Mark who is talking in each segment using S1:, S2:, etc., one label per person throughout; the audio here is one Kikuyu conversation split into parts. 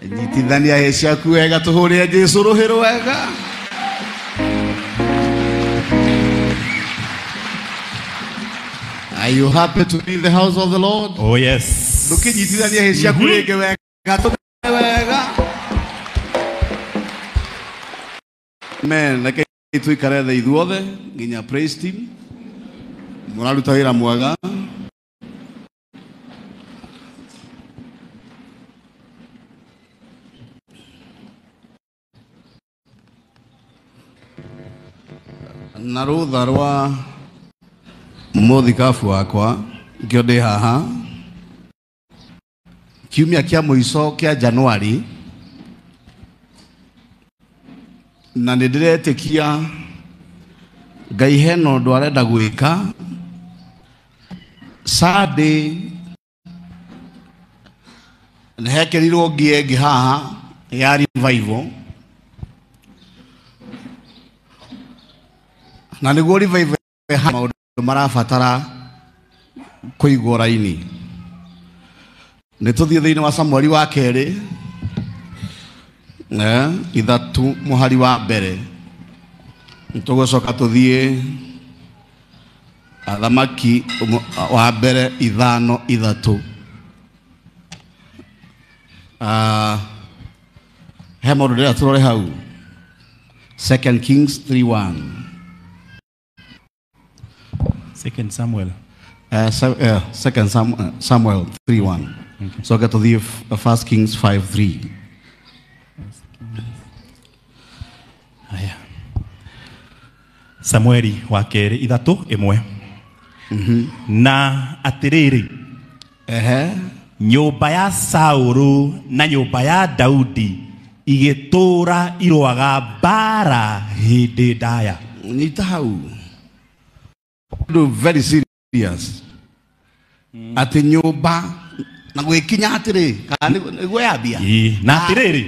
S1: Nyitithania hĩ ciaku wega tũhũrĩre Jesũ rũhĩ rwega. Are you happy to be in the house of the Lord?
S2: Oh yes.
S1: Ndũkĩnyitithania hĩ ciaku rĩngĩ wega tũhũrĩre wega. Amen. Reke tuikare thĩ ithuothe nginya praise team. Mũraruta wĩra mwega. Na rũtha rwa mũthikabu wakwa ngĩo ndĩ haha kiumia kĩa mũico kĩa Januari, na nĩ ndĩretĩkia Ngai hena ũndũ arenda gwĩka. Sunday nĩ hekĩrirwo ngie ĩngĩ haha ya revival, na nĩguo revival maũndũ marabatara kũigwo raini. Nĩ tũthiĩ thĩinĩ wa Samueli wa kerĩ, 3 mũhari wa mbere. Nĩ tũgũcoka tũthiĩ Athamaki wa mbere 5 3. He maũndũ ndĩrenda tũrore hau. 2 Kings 3:1.
S2: 2 Samuel.
S1: 2 Samuel 3:1.
S2: Okay.
S1: So get to the 1 Kings 5:3.
S2: Haya. Samueli wa kerĩ 3:1. Na atĩrĩrĩ, nyũmba ya Saũlũ na nyũmba ya Daudi igĩtũũra irũaga mbara hĩndĩ ndaya.
S1: Nyita hau. Ũndũ very serious. Atĩ nyũmba na gwĩkinya atĩrĩ, kana nĩguo yambia?
S2: Ĩĩ, na atĩrĩrĩ,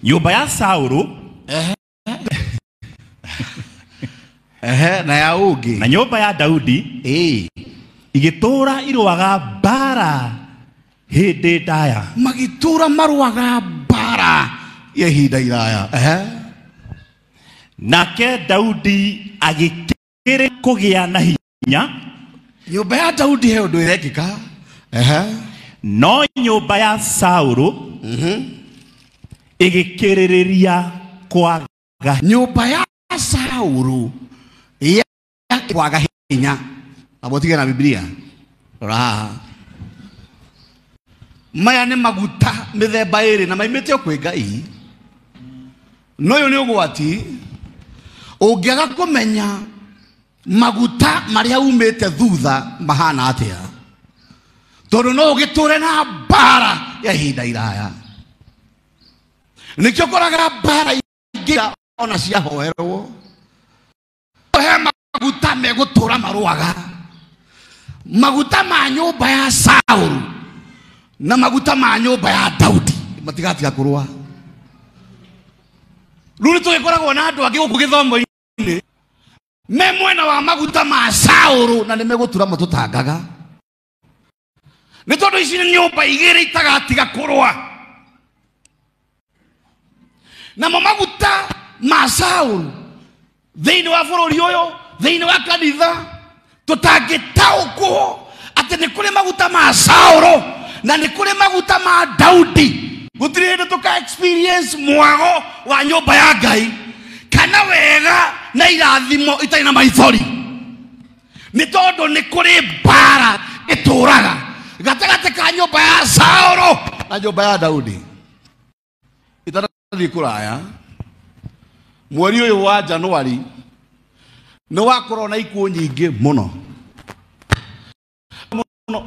S2: nyũmba ya Saũlũ,
S1: na ya ũngĩ.
S2: Na nyũmba ya Daudi, igĩtũũra irũaga mbara hĩndĩ ndaya.
S1: Magĩtũũra marũaga mbara ya ihinda iraya.
S2: Nake Daudi agĩkĩrĩ kũgĩa na hinya.
S1: Nyũmba ya Daudi he ũndũ ĩrekĩka.
S2: No nyũmba ya Saũlũ ĩgĩkĩrĩrĩria kwaga.
S1: Nyũmba ya Saũlũ ya kwaga hinya. Na mũtige na Biblia. Rora haha. Maya nĩ maguta mĩthemba ĩrĩ na maimĩte o kwĩ Ngai. No ũyũ nĩ ũgwati ũngĩaga kũmenya maguta marĩa umĩte thutha mahana atĩa, tondũ no ũgĩtũre na mbara ya ihinda iraya. Nĩkĩo ũkoraga mbara ingĩ ona ciahoerwo, he maguta megũtũra marũaga, maguta ma nyũmba ya Saũlũ na maguta ma nyũmba ya Daudi matigatiga kũrũa. Rĩu nĩ tũgĩkoragwo na andũ angĩ gũkũ gĩthomo-inĩ me mwena wa maguta ma Saũlũ na nĩ megũtura matũtangaga, nĩ tondũ ici nĩ nyũmba igĩrĩ itagatiga kũrũa. Namo maguta ma Saũlũ thĩinĩ wa bũrũri ũyũ, thĩinĩ wa kanitha, tũtangĩtaũkwo atĩ nĩ kũrĩ maguta ma Saũlũ na nĩ kũrĩ maguta ma Daudi. Gũtirĩ hĩndĩ tũka experience mwago wa nyũmba ya Ngai kana wega na irathimo itarĩ na maithori, nĩ tondũ nĩ kũrĩ mbara ĩtũraga gatagatĩ ka nyũmba ya Saũlũ na nyũmba ya Daudi. Itanathiĩ kũraya, mweri ũyũ wa Januari nĩ wakorwo na ikuũ nyingĩ mũno.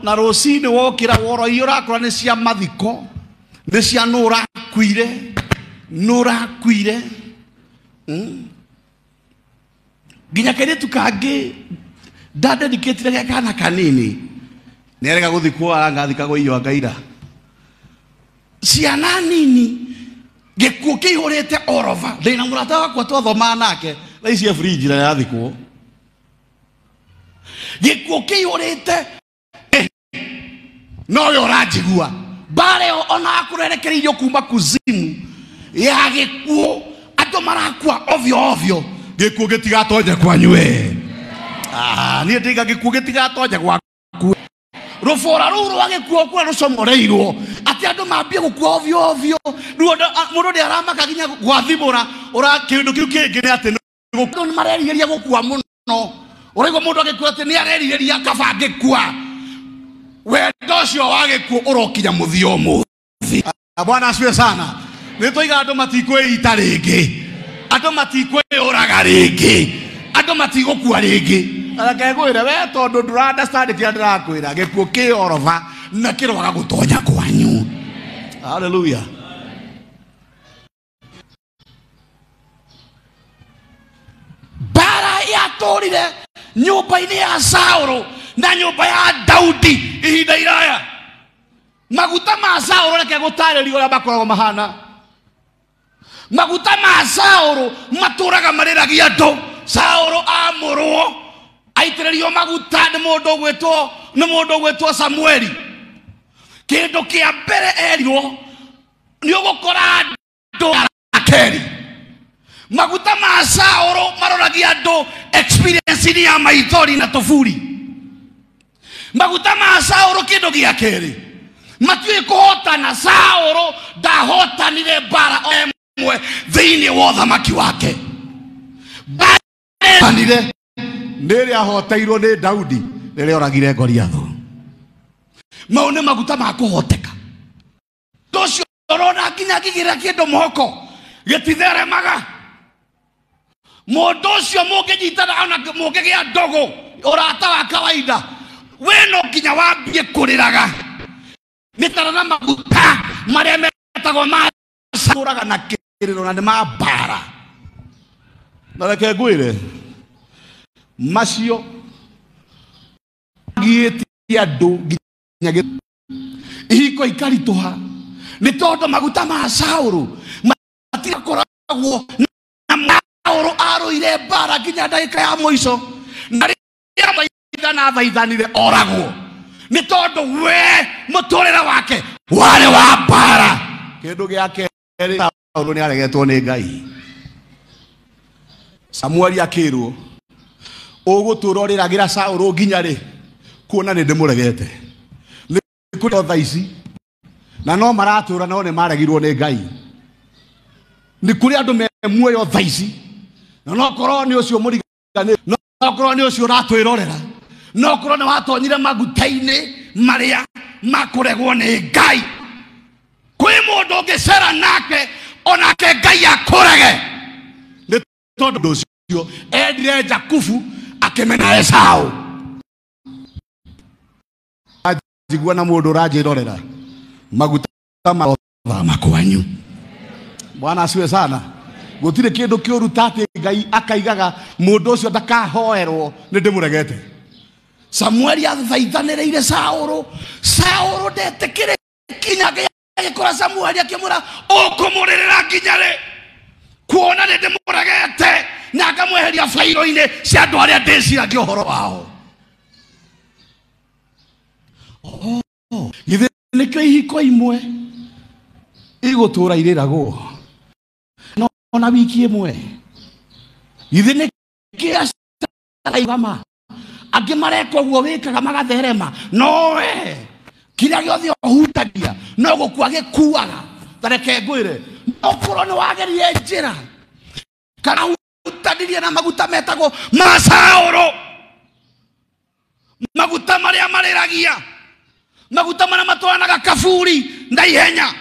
S1: Na rũcinĩ wokĩra woro ũrakora nĩ cia mathiko, nĩ cia nũ ũrakuire, nũ ũrakuire. Nginya kairĩtu kangĩ ndadedicatire ge kana kanini, nĩ arega gũthikwo arangathikagwo iyo angaira. Ciana nini gĩkuũ kĩihũrĩte all over. Ndĩna mũrata wakwa twathomaga nake thaa ici e fridge na yathikwo. Gĩkuũ kĩihũrĩte, no we ũranjigua Mbara ĩyo ona akũrerekereirio kuma kuzimu ya gĩkuũ, andũ marakua ovyo ovyo, gĩkuũ gĩtigatonye kwanyu we. Niĩ ndĩiga gĩkuũ gĩtigatonye gwaku. Rũbora rũu rwa gĩkuũ kũrĩa rũcomoreirwo atĩ andũ mambie gũkua ovyo ovyo. Rĩu mũndũ nĩ aramaka nginya gwathimũra ũra kĩndũ kĩu kĩngĩ nĩ atĩ andũ nĩ marerirĩria gũkua mũno. Ũraigua mũndũ agĩkua atĩ nĩ arerirĩria kaba angĩkua. Wendo ũcio wa gĩkuũ ũrokinya mũthia ũmũthĩ. Bwana asifiwe sana. Nĩ tũiga andũ matikwĩita rĩngĩ, andũ matikwĩyũraga rĩngĩ, andũ matigũkua rĩngĩ. Reke ngwĩre we, tondũ ndũra understand kĩrĩa ndĩrakwĩra, gĩkuũ kĩ orova na kĩroaga gũtonya kwanyu. Hallelujah. Mbara yatũrire nyũmba-inĩ ya Saũlũ na nyũmba ya Daudi ihinda iraya. Maguta ma Saũlũ, reke gũtarĩria ũrĩa makoragwo mahana. Maguta ma Saũlũ matũraga marĩragia andũ. Saũlũ amũrwo aitĩrĩrio maguta nĩ mũndũ ũgwĩtwo Samueli. Kĩndũ kĩa mbere erirwo nĩ ũgũkora andũ Rakeli. Maguta ma Saũlũ maroragia andũ experience ya maithori na tũburi. Maguta ma Saũlũ kĩndũ gĩa kerĩ matiũĩ kũhotana. Saũlũ ndahotanire mbara o ĩmwe thĩinĩ wa ũthamaki wake. Mbaranire nĩ ĩrĩa ahoteirwo nĩ Daudi rĩrĩa oragire Goliathũ. Mau nĩ maguta ma kũhoteka. Ũcio ũrona nginya ngĩgĩra kĩndũ moko gĩtitheremaga. Mũndũ ũcio mũngĩnyitana ona mũngĩgĩa ndũgũ ũrata wa kawaida, we no nginya wambie kũrĩraga. Nĩ tara na maguta marĩa metagwo ma cũraga na kĩrĩro na nĩ ma mbara. Na reke ngwĩre, macio giĩtie andũ nginya ihiko ikaritũha nĩ tondũ maguta ma Saũlũ matirakoragwo na Saũlũ arũire mbara nginya ndagĩka ya mũico, na rĩrĩa thaithana thaithanire oragwo nĩ tondũ we mũtũrĩre wake warĩ wa mbara. Kĩndũ gĩa kerĩ, Saũlũ nĩ aregetwo nĩ Ngai. Samueli akĩrwo, ũgũtũra ũrĩragĩra Saũlũ nginya rĩ, kuona nĩ ndĩmũregete. Nĩ kũrĩ thaa ici na no maratũra no nĩ maregirwo nĩ Ngai. Nĩ kũrĩ andũ me muoyo thaa ici na no korwo nĩ ũcio mũrigani, no korwo nĩ ũcio ũratwĩrorera, no korwo nĩ watonyire maguta-inĩ marĩa makũregwo nĩ Ngai. Kwĩ mũndũ ũngĩcera nake onake Ngai akũrege, nĩ tondũ ũcio endire Jakubu akĩmena Esau. Njigua na mũndũ ũranjĩrorera, maguta ma thama kwanyu. Bwana asifiwe sana. Gũtirĩ kĩndũ kĩũru ta atĩ Ngai akaigaga mũndũ ũcio ndakahoerwo nĩ ndĩmũregete. Samueli athaithanĩrĩire Saũlũ. Saũlũ ndetĩkĩre kinya Ngai agĩkora Samueli akĩmwĩra, ũkũmũrĩrĩra nginya rĩ, kuona nĩ ndĩmũregete na ngamweheria bairo-inĩ cia andũ arĩa ndĩciragia ũhoro wao. Githĩ nĩkĩo ihiko imwe igũtũra irĩragwo no ona wiki ĩmwe? Githĩ nĩkĩo acaraigama angĩ mareka ũguo wĩkaga magatherema, no we kĩrĩa gĩothe ũhutagia no gũkua gĩkuaga. Ta reke ngwĩre, no korwo nĩ wagerire njĩra kana ũhutanirie na maguta metagwo ma Saũlũ, maguta marĩa marĩragia, maguta marĩa matwaranaga kaburi na ihenya,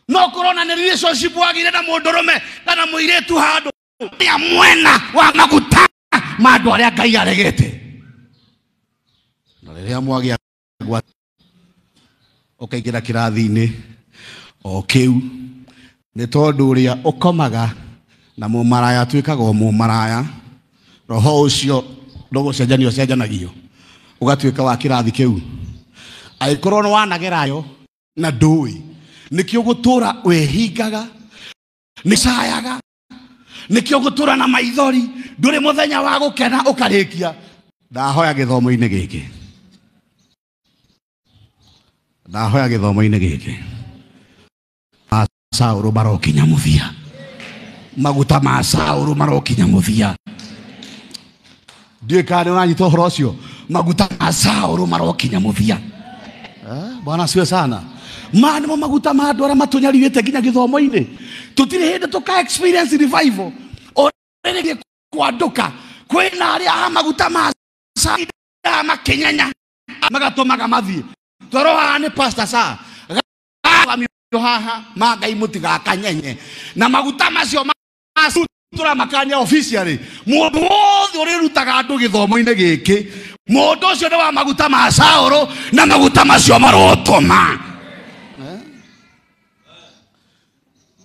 S1: no korwo na nĩ relationship wagĩire na mũndũrũme kana mũirĩtu handũ ya mwena wa maguta ma andũ arĩa Ngai aregete. Na rĩrĩa mwagĩa ũkaingĩra kĩrathi-inĩ o kĩu, nĩ tondũ ũrĩa ũkomaga na mũmaraya atuĩkaga o mũmaraya, roho ũcio ndũgũcenjanio ũcenjanagio, ũgatuĩka wa kĩrathi kĩu. Angĩkorwo nĩ wanagerayo na ndũĩ, nĩkĩo gũtũra wĩhingaga, nĩ cayaga, nĩkĩo gũtũra na maithori, ndũrĩ mũthenya wa gũkena ũkarĩkia. Ndahoya gĩthomo-inĩ gĩkĩ, Ndahoya gĩthomo-inĩ gĩkĩ ma Saũlũ marokinya mũthia, maguta ma Saũlũ marokinya mũthia. Ndiũĩ kana nĩ ũranyita ũhoro ũcio. Maguta ma Saũlũ marokinya mũthia. Bwana asifiwe sana. Ma nĩmo maguta ma andũ arĩa matũnyarirĩte nginya gĩthomo-inĩ. Tũtirĩ hĩndĩ tũka experience revival. O rĩrĩ kwandũka kwĩna arĩa a maguta ma Saũlũ makĩnyenya magatũmaga mathiĩ. Twarwo haha nĩ pastor sa haha ma Ngai mũtigakanyenye na maguta macio tũramakania officially. Mũndũ wothe ũrĩrutaga andũ gĩthomo-inĩ gĩkĩ, mũndũ ũcio nĩ wa maguta ma Saũlũ na maguta macio marotũma.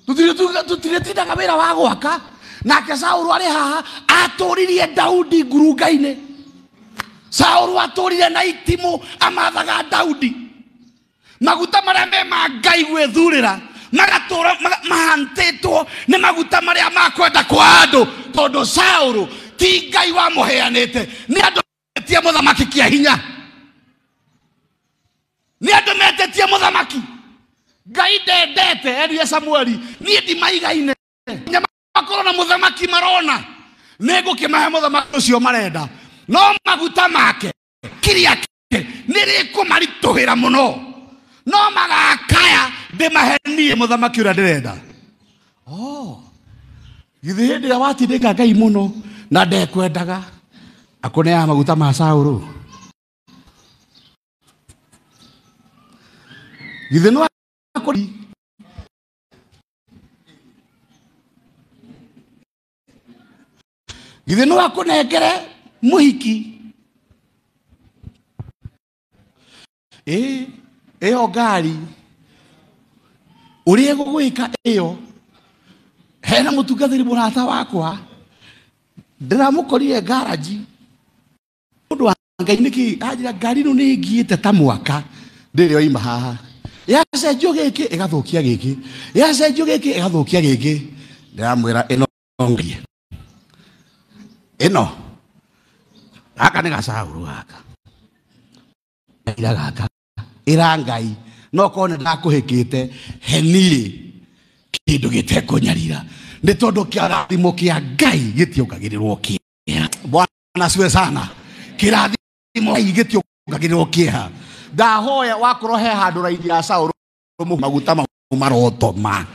S1: Tũtirĩtindaga wĩra wa gwaka. Nake Saũlũ arĩ haha atũririe Daudi ngurunga-inĩ. Saũlũ atũrire na itimũ amathaga Daudi. Maguta marĩa me ma Ngai gwĩthurĩra magatũra mahantĩtwo nĩ maguta marĩa makwenda kwa andũ, tondũ Saũlũ ti Ngai wamũheanĩte, nĩ andũ metetie mũthamaki kĩa hinya, nĩ andũ metetie mũthamaki. Ngai ndendete erire Samueli, niĩ ndimaigaine makorwo na mũthamaki marona nĩ ngũkĩmahe mũthamaki ũcio marenda, no maguta make kiri yake nĩ rĩkũmaritũhĩra mũno, no magakaya ndĩmahenie mũthamaki ũrĩa ndĩrenda. Oh, githĩ hĩndĩ ĩrĩa watindĩka Ngai mũno na ndekwendaga akũneaga maguta ma Saũlũ? Githĩ no akũri githĩ no akũnengere mũhiki? Ĩ ĩyo ngari ũrĩa ĩgũgwĩka ĩyo. Hena mũtungatĩri mũrata wakwa ndĩramũkorire garaji, mũndũ wa Ngai nĩkĩ anjĩra ngari ĩno nĩ ĩngiĩte ta mwaka ndĩrĩ oima haha, yacenjio gĩkĩ ĩgathũkia gĩkĩ, yacenjio gĩkĩ ĩgathũkia gĩkĩ. Ndĩramwĩra ĩno ngie ĩno gaka nĩ gacaũrũ gaka ira gaka ĩra Ngai no korwo nĩ ndakũhĩkĩte he niĩ kĩndũ gĩtekũnyarira, nĩ tondũ kĩrathimo kĩa Ngai gĩtiongagĩrĩrwo kĩeha. Bwana asifiwe sana. Kĩrathimo Ngai gĩtiongagĩrĩrwo kĩeha. Ndahoya wakorwo he handũ raini ya Saũlũ maguta mau marotoma,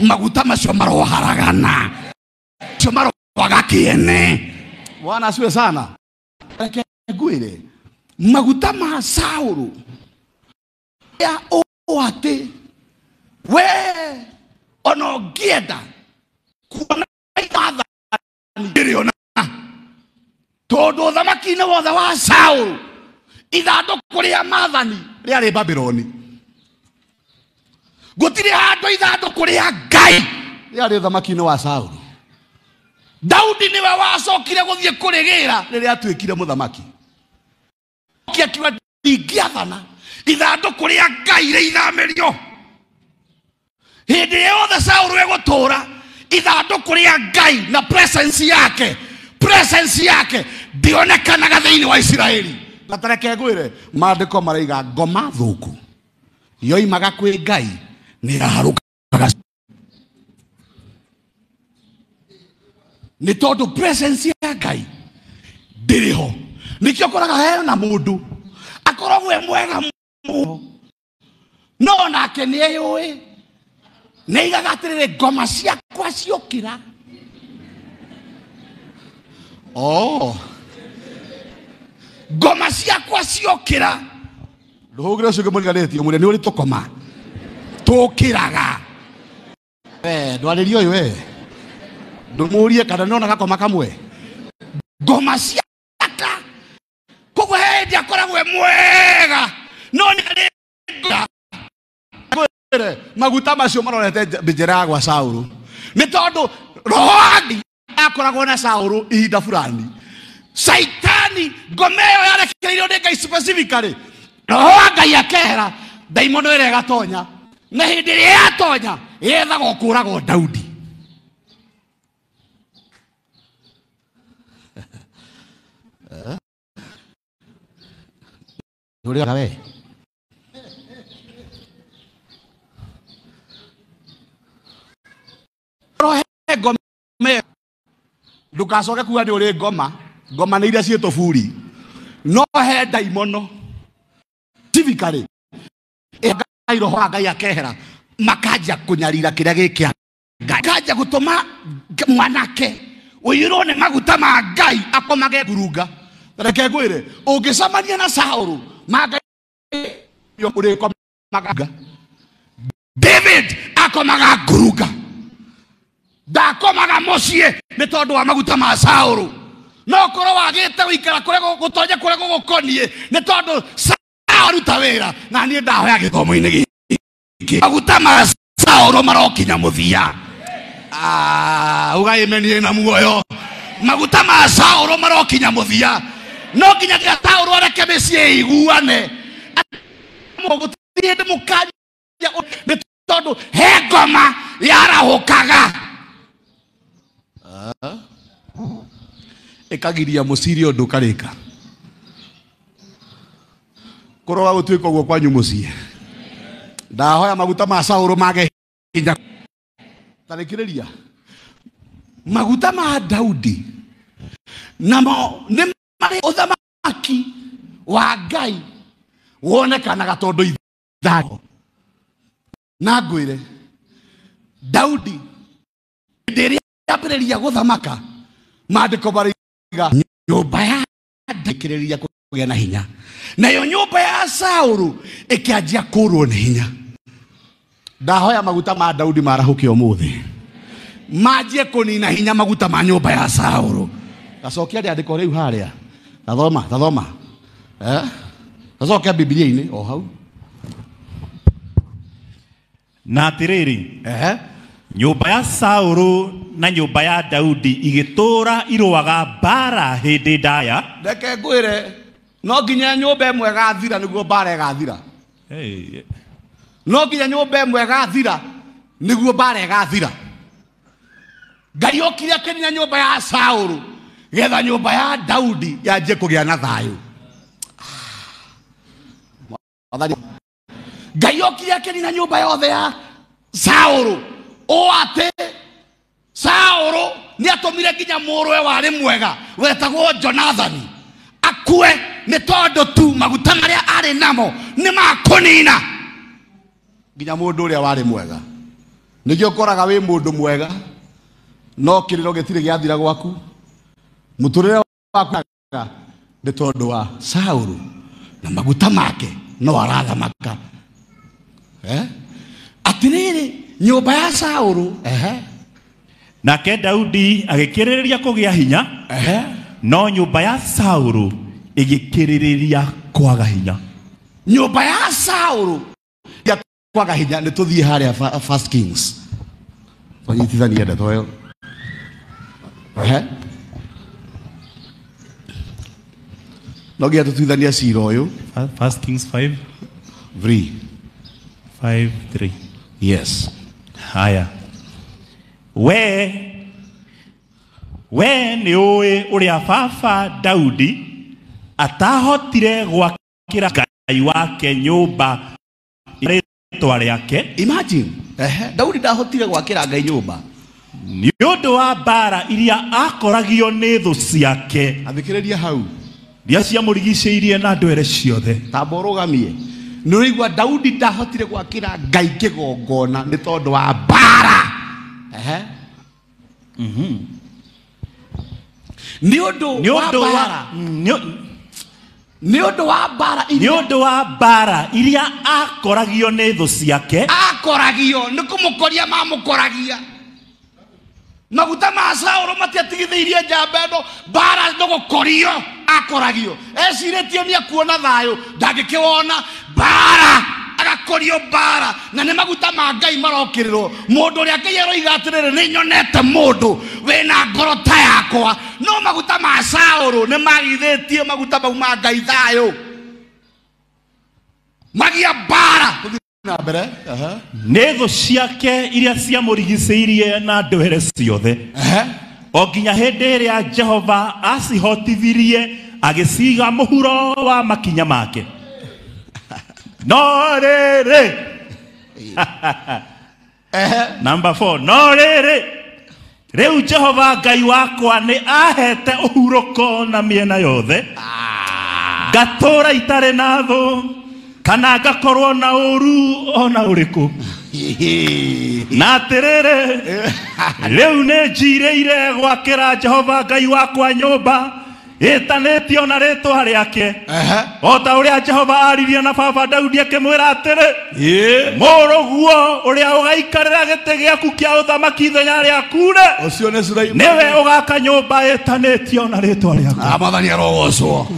S1: maguta macio maroharagana, macio maroaga kĩene. Bwana asifiwe sana. Reke ngwĩre maguta ma Saũlũ ya ũũ atĩ we ona ũngĩenda kuona wathani ndĩrĩona, tondũ ũthamaki-inĩ wothe wa Saũlũ ithandũkũ rĩa maathani rĩarĩ Babuloni. Gũtirĩ handũ ithandũkũ rĩa Ngai rĩarĩ ũthamaki-inĩ wa Saũlũ. Daudi nĩwe wacokire gũthiĩ kũrĩgĩra rĩrĩa atuĩkire mũthamaki. Akiuga ndingĩathana ithandũkũ rĩa Ngai rĩithamĩrio. Hĩndĩ yothe Saũlũ egũtũũra ithandũkũ rĩa Ngai na presence yake, presence yake ndĩonekanaga thĩinĩ wa Isiraeli. Na tareke ngwĩre maandĩko maraiga ngoma thũku yoimaga kwĩ Ngai nĩ ĩraharũkaga, nĩ tondũ presence ya Ngai ndĩrĩ ho. Nĩkĩo ũkoraga hena mũndũ akoragwo e mwega mũno, no nake nĩ eyũĩ, nĩ aigaga atĩrĩrĩ, ngoma ciakwa ciokĩra. Oh, ngoma ciakwa ciokĩra. Ndũhũgĩre ũcio ũngĩ mũriganĩtie ũmwĩre nĩ ũrĩ tũkoma tũkĩraga. We ndwarĩrie ũyũ, we ndũmũrie kana nĩona gakoma kamwe. Ngoma ciaka koguo he hĩndĩ akoragwo e mwega, no nĩ arĩ ngwĩre maguta macio marorete njĩra ya gwa Saũlũ, nĩ tondũ roho wa Ngai akoragwo na Saũlũ ihinda fulani. Saitani ngoma ĩyo yarekereirio nĩ Ngai specifically, roho wa Ngai akehera, ndaimono ĩrĩa ĩgatonya, na hĩndĩ ĩrĩa yatonya yethaga kũragwo Daudi. Ũrĩa we Ndũgacoke kuga nĩ ũrĩ ngoma. Ngoma nĩ iria ciĩ tũburi. No he ndaimono. Typically, Ngai roho wa Ngai akehera makanjia kũnyarira kĩrĩa gĩkĩa Ngai. Kanjia gũtũma mwanake ũiyũrwo nĩ maguta ma Ngai akomage ngurunga. Reke ngwĩre, ũngĩcemania na Saũlũ ma Ngai ũrĩkomaga. David akomaga ngurunga. Ndakomaga mũciĩ nĩ tondũ wa maguta ma Saũlũ. No korwo wagĩte gũikara kũrĩa gũtonya kũrĩa gũgũkoniĩ nĩ tondũ aruta wĩra na niĩ ndahoya gĩthomo-inĩ gĩkĩ. Maguta ma Saũlũ marokinya mũthia. Uga amen na muoyo. Maguta ma Saũlũ marokinya mũthia. No nginya Saũlũ areke mĩciĩ ĩiguane. Gũtirĩ hĩndĩ mũkanya nĩ tondũ he ngoma yarahũkaga ĩkagiria mũciri ũndũ ũkarĩka. Kũroga gũtuĩka ũguo kwanyu mũciĩ. Ndahoya maguta ma Saũlũ mage hinya. Tarĩkĩrĩria. Maguta ma Daudi namo nĩ marĩ ũthamaki wa Ngai wonekanaga tondũ ithano. Na ngwĩre Daudi hĩndĩ ĩrĩa ambĩrĩria gũthamaka maandĩko marĩiga nyũmba ya ndĩkĩrĩria kũgĩa na hinya, nayo nyũmba ya Saũlũ ĩkĩanjia kũrwo nĩ hinya. Ndahoya maguta ma Daudi marahũke ũmũthĩ manjie kũnina hinya maguta ma nyũmba ya Saũlũ. Gacokia rĩandĩko rĩu harĩa. Tathoma, tathoma. Gacokia Biblia-inĩ o hau.
S2: Na atĩrĩrĩ, nyũmba ya Saũlũ na nyũmba ya Daudi igĩtũũra irũaga mbara hĩndĩ ndaya.
S1: Reke ngwĩre, no nginya nyũmba ĩmwe ĩgathira nĩguo mbara ĩgathira. No nginya nyũmba ĩmwe ĩgathira nĩguo mbara ĩgathira. Ngai okire akĩnina nyũmba ya Saũlũ getha nyũmba ya Daudi yanjie kũgĩa na thayũ. Ngai okire akĩnina nyũmba yothe ya Saũlũ o atĩ Saũlũ nĩ atũmire nginya mũrũwe warĩ mwega wetagwo Jonathani akue nĩ tondũ tu maguta marĩa arĩ namo nĩ makũnina nginya mũndũ ũrĩa warĩ mwega. Nĩkĩo ũkoraga wĩ mũndũ mwega no kĩrĩro gĩtirĩ gĩathira gwaku, mũtũrĩre waku nĩ tondũ wa Saũlũ na maguta make no arathamaka. Atĩrĩrĩ, nyũmba ya Saũlũ.
S2: Nake Daudi agĩkĩrĩrĩria kũgĩa hinya, no nyũmba ya Saũlũ ĩgĩkĩrĩrĩria kwaga hinya.
S1: Nyũmba ya Saũlũ kwaga hinya. Nĩ tũthiĩ harĩa First Kings tũnyitithanie ndeto ĩyo. No nginya tũtuithanie cira ũyũ.
S2: First Kings 5
S1: 3
S2: 5 3.
S1: Yes.
S2: Haya. We nĩ ũĩ ũrĩa baba Daudi atahotire gwakĩra Ngai wake nyũmba rĩtwa rĩake.
S1: Imagine. Daudi ndahotire gwakĩra Ngai nyũmba
S2: nĩ ũndũ wa mbara iria akoragio nĩ thũ ciake.
S1: Athikĩrĩria hau.
S2: Iria ciamũrigicĩirie na ndwere ciothe.
S1: Tamba ũrũgamie. Nĩ ũraigua Daudi ndahotire gwakĩra Ngai kĩgongona nĩ tondũ wa mbara. Nĩ ũndũ wa mbara. Nĩ ũndũ wa mbara
S2: iria, nĩ ũndũ wa mbara iria akoragio nĩ thũ ciake.
S1: Akoragio nĩ kũmũkoria mamũkoragia. Maguta ma Saũlũ matiatigithĩirie njamba ĩno mbara nĩ gũkorio akoragio. Ecirĩtio nĩ akuona thayũ ndangĩkĩwona mbara, agakorio mbara na nĩ maguta ma Ngai marokĩrĩrwo. Mũndũ ũrĩa Ngai aroiga atĩrĩrĩ, nĩ nyonete mũndũ wĩna ngoro ta yakwa, no maguta ma Saũlũ nĩ magithĩtie maguta mau ma Ngai thayũ, magia mbara. Na mbere.
S2: Nĩ thũ ciake iria ciamũrigicĩirie na ndwere ciothe. O nginya hĩndĩ ĩrĩa Jehova acihotithirie agĩciga mũhuro wa makinya make. No rĩrĩ. Number 4. No rĩrĩ, Rĩu Jehova Ngai wakwa nĩ ahete ũhurũko na mĩena yothe, ngatũũra itarĩ na thũ kana ngakorwo na ũũru ona ũrĩkũ. Na atĩrĩrĩ, rĩu nĩ njirĩire gwakĩra Jehova Ngai wakwa nyũmba ĩtanĩtio na rĩtwa rĩake, o ta ũrĩa Jehova aririe na baba Daudi akĩmwĩra atĩrĩ, mũrũguo ũrĩa ũgaikarĩra gĩtĩ gĩaku kĩa ũthamaki ithenya rĩaku-rĩ,
S1: Ũcio nĩ Suleimani.
S2: nĩwe ũgaka nyũmba ĩtanĩtio na rĩtwa rĩakwa.
S1: Mwathani arogocwo.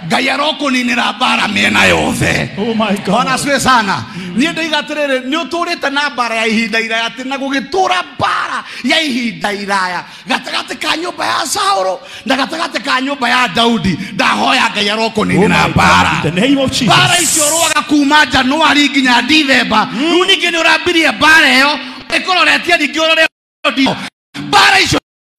S1: Ngai arokũninĩra mbara mĩena yothe.
S2: Oh my God.
S1: Bwana asifiwe sana. Niĩ ndoiga atĩrĩrĩ, nĩ ũtũrĩte na mbara ya ihinda iraya, atĩ na gũgĩtũra mbara ya ihinda iraya gatagatĩ ka nyũmba ya Saũlũ na gatagatĩ ka nyũmba ya Daudi. Ndahoya Ngai arokũninĩra mbara.
S2: In the name of Jesus.
S1: Mbara icio ũrũaga kuma Januari nginya Dithemba. Rĩu ningĩ nĩ ũrambirie mbara ĩyo ĩkũroretie ningĩ ũrore mbara icio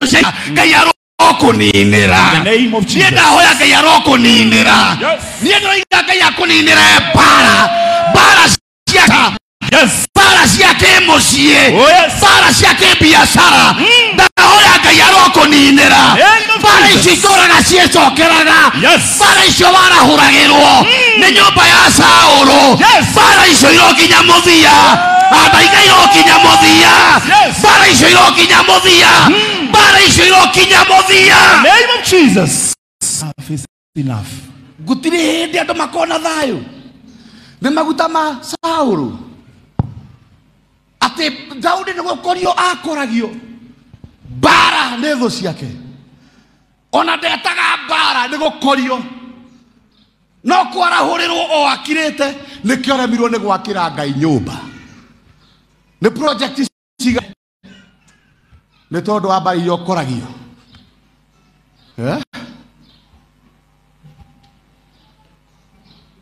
S1: cia Ngai arokũninĩra.
S2: In the name of
S1: Niĩ
S2: Jesus.
S1: ndahoya Ngai arokũninĩra.
S2: Yes.
S1: Niĩ ndĩroiga Ngai akũninĩre mbara, mbara cia
S2: Yes.
S1: mbara cia kĩmũciĩ,
S2: Oh yes.
S1: mbara cia kĩbiacara. Ndahoya Ngai arokũninĩra.
S2: Name of
S1: Mbara
S2: Jesus.
S1: icio itũraga ciĩcokeraga.
S2: Yes.
S1: Mbara icio warahũragĩrwo nĩ nyũmba ya Saũlũ.
S2: Yes.
S1: Mbara icio irokinya mũthia. Andaiga irokinya mũthia.
S2: Yes.
S1: Mbara icio irokinya mũthia. Mbara icio irokinya mũthia.
S2: Name of Jesus. Enough is enough.
S1: Gũtirĩ hĩndĩ andũ makona thayũ nĩ maguta ma Saũlũ, atĩ Daudi nĩ gũkorio akoragio mbara nĩ thũ ciake, ona ndetaga mbara nĩ gũkorio, no kwarahũrĩrwo o akirĩte. Nĩkĩo aremirwo nĩ gwakĩra Ngai nyũmba, nĩ project ciga nĩ tondũ wa mbara iria ũkoragio.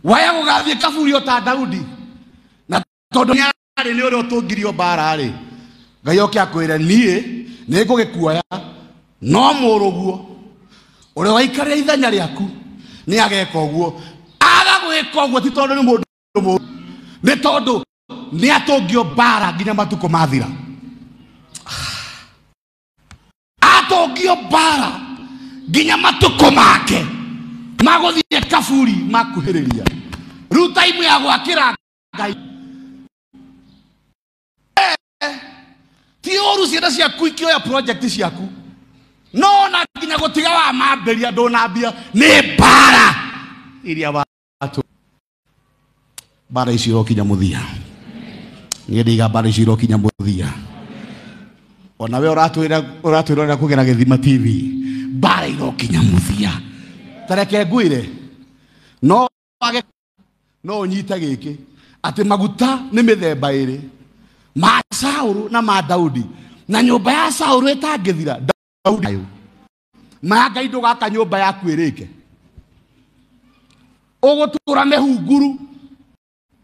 S1: Waya gũgathiĩ kaburi o ta Daudi, na tondũ nĩarĩ nĩ ũrĩa ũtũngirio mbara-rĩ, Ngai oke akwĩre niĩ nĩ ngũgĩkuoya, no mũrũguo ũrĩa waikarĩra ithenya rĩaku nĩ ageka ũguo. Aga gwĩka ũguo ti tondũ nĩ mũndũ mũũru, nĩ tondũ nĩ atũngio mbara nginya matukũ mathira. Atũngio mbara nginya matukũ make magũthiĩ kaburi makuhĩrĩria. Rĩu taimu ya gwakĩra Ngai ti ũru, ciana ciaku ikĩoya project ciaku, no na nginya gũtiga wa mambĩria ndũnambia nĩ mbara iria watu. Mbara icio irokinya mũthia. Niĩ ndiga mbara icio irokinya mũthia. Ona we ũratwĩrorera kũgera Gĩthima TV, mbara irokinya mũthia. Ta reke ngwĩre, no wage, no ũnyite gĩkĩ atĩ maguta nĩ mĩthemba ĩrĩ, ma Saũlũ na ma Daudi, na nyũmba ya Saũlũ ĩtangĩthira Daudi ma Ngai ndũgaka nyũmba yaku ĩrĩke, ũgũtũra mĩhunguru.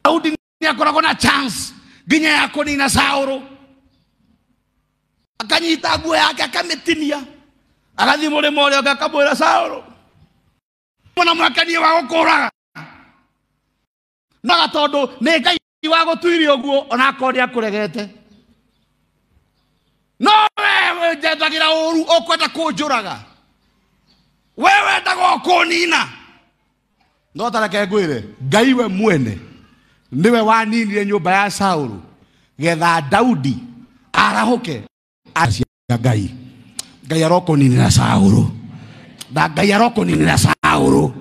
S1: Daudi nĩakoragwo na chance nginya ya kũnina Saũlũ, akanyita nguo yake akamĩtinia, agathiĩ mũrĩmo ũrĩa ũngĩ akamwĩra Saũlũ, mwana mwakanie wa gũkũraga, naga tondũ nĩ Ngai wa gũtuire ũguo onakorwo nĩakũregete, no wewe njendagĩra ũru, ũkwenda kũnjũraga, we wendaga o kũnina. No ta reke ngwĩre, Ngai we mwene nĩwe waninire nyũmba ya Saũlũ getha Daudi arahũke acia Ngai. Ngai arokũninĩra Saũlũ, na Ngai arokũninĩra Saũlũ.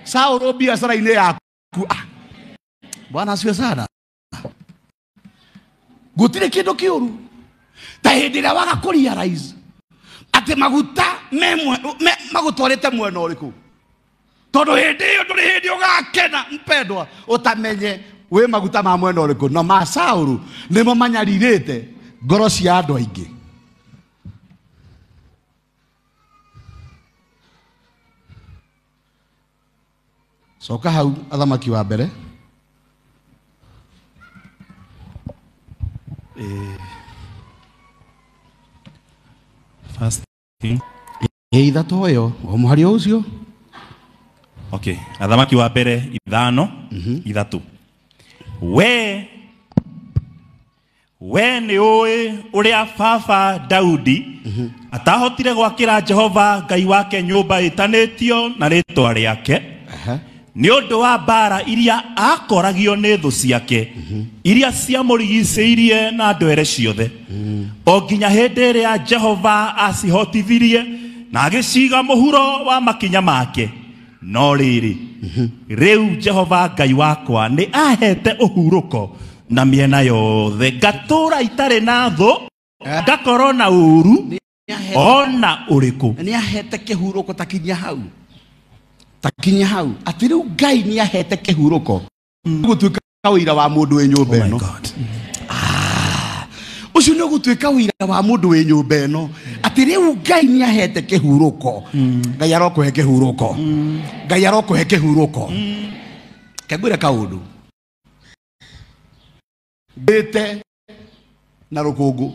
S1: Saũlũ biacara-inĩ yaku. Bwana asifiwe sana. Gũtirĩ kĩndũ kĩũru ta hĩndĩ ĩrĩa waga kũ realize atĩ maguta magũtwarĩte mwena ũrĩkũ, tondũ hĩndĩ ĩyo ndũrĩ hĩndĩ ũgakena mpendwa ũtamenye wĩ maguta ma mwena ũrĩkũ. No ma Saũlũ nĩmo manyarirĩte ngoro cia andũ aingĩ. Coka hau athamaki wa mbere.
S2: First thing.
S1: Ithatũ ĩyo, o mũhari ũcio.
S2: Okay, athamaki wa mbere 5 3. We nĩ ũĩ ũrĩa baba Daudi Atahotire gwakĩra Jehova Ngai wake nyũmba ĩtanĩtio na rĩtwa rĩake nĩ ũndũ wa mbara iria akoragio nĩ thũ ciake iria ciamũrigicĩirie na ndwere ciothe o nginya hĩndĩ ĩrĩa Jehova acihotithirie na agĩciga mũhuro wa makinya make. No rĩrĩ, rĩu Jehova Ngai wakwa nĩ ahete ũhurũko na mĩena yothe, ngatũũra itarĩ na thũ, ngakorwo na ũũru ona ũrĩkũ.
S1: Nĩ ahete kĩhurũko. Takinya hau, takinya hau, atĩ rĩu Ngai nĩ ahete kĩhurũko gũtuĩka ũira wa mũndũ wĩ nyũmba ĩno. Ũcio nĩ ũgũtuĩka ũira wa mũndũ wĩ nyũmba ĩno, atĩ rĩu Ngai nĩ ahete kĩhurũko. Ngai arokũhe kĩhurũko. Ngai arokũhe kĩhurũko. Kengwĩre kaũndũ, ndĩte na rũkũngũ,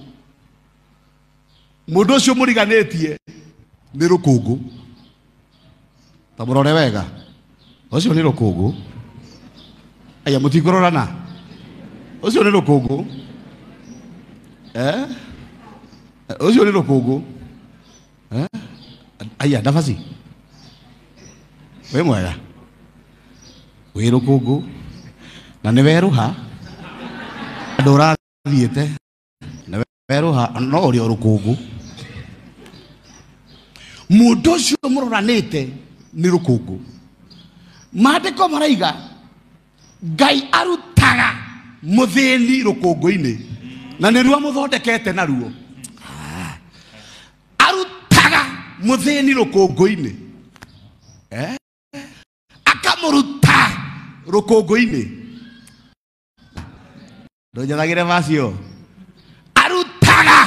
S1: mũndũ ũcio mũriganĩtie nĩ rũkũngũ. Ta mũrore wega, ũcio nĩ rũkũngũ. Aya, mũtikũrorana, ũcio nĩ rũkũngũ. Ũcio nĩ rũkũngũ. Aya, ndabaci wĩ mwega, wĩ rũkũngũ na nĩ werũha, andũ ũrathiĩte nĩ werũha, no ũrĩ o rũkũngũ. Mũndũ ũcio mũroranĩte nĩ rũkũngũ. Maandĩko maraiga Ngai arutaga mũthĩni rũkũngũ-inĩ na nĩruo amũthondekete naruo. Arutaga mũthĩni rũkũngũ-inĩ, akamũruta rũkũngũ-inĩ. Ndũnjathagĩre macio. Arutaga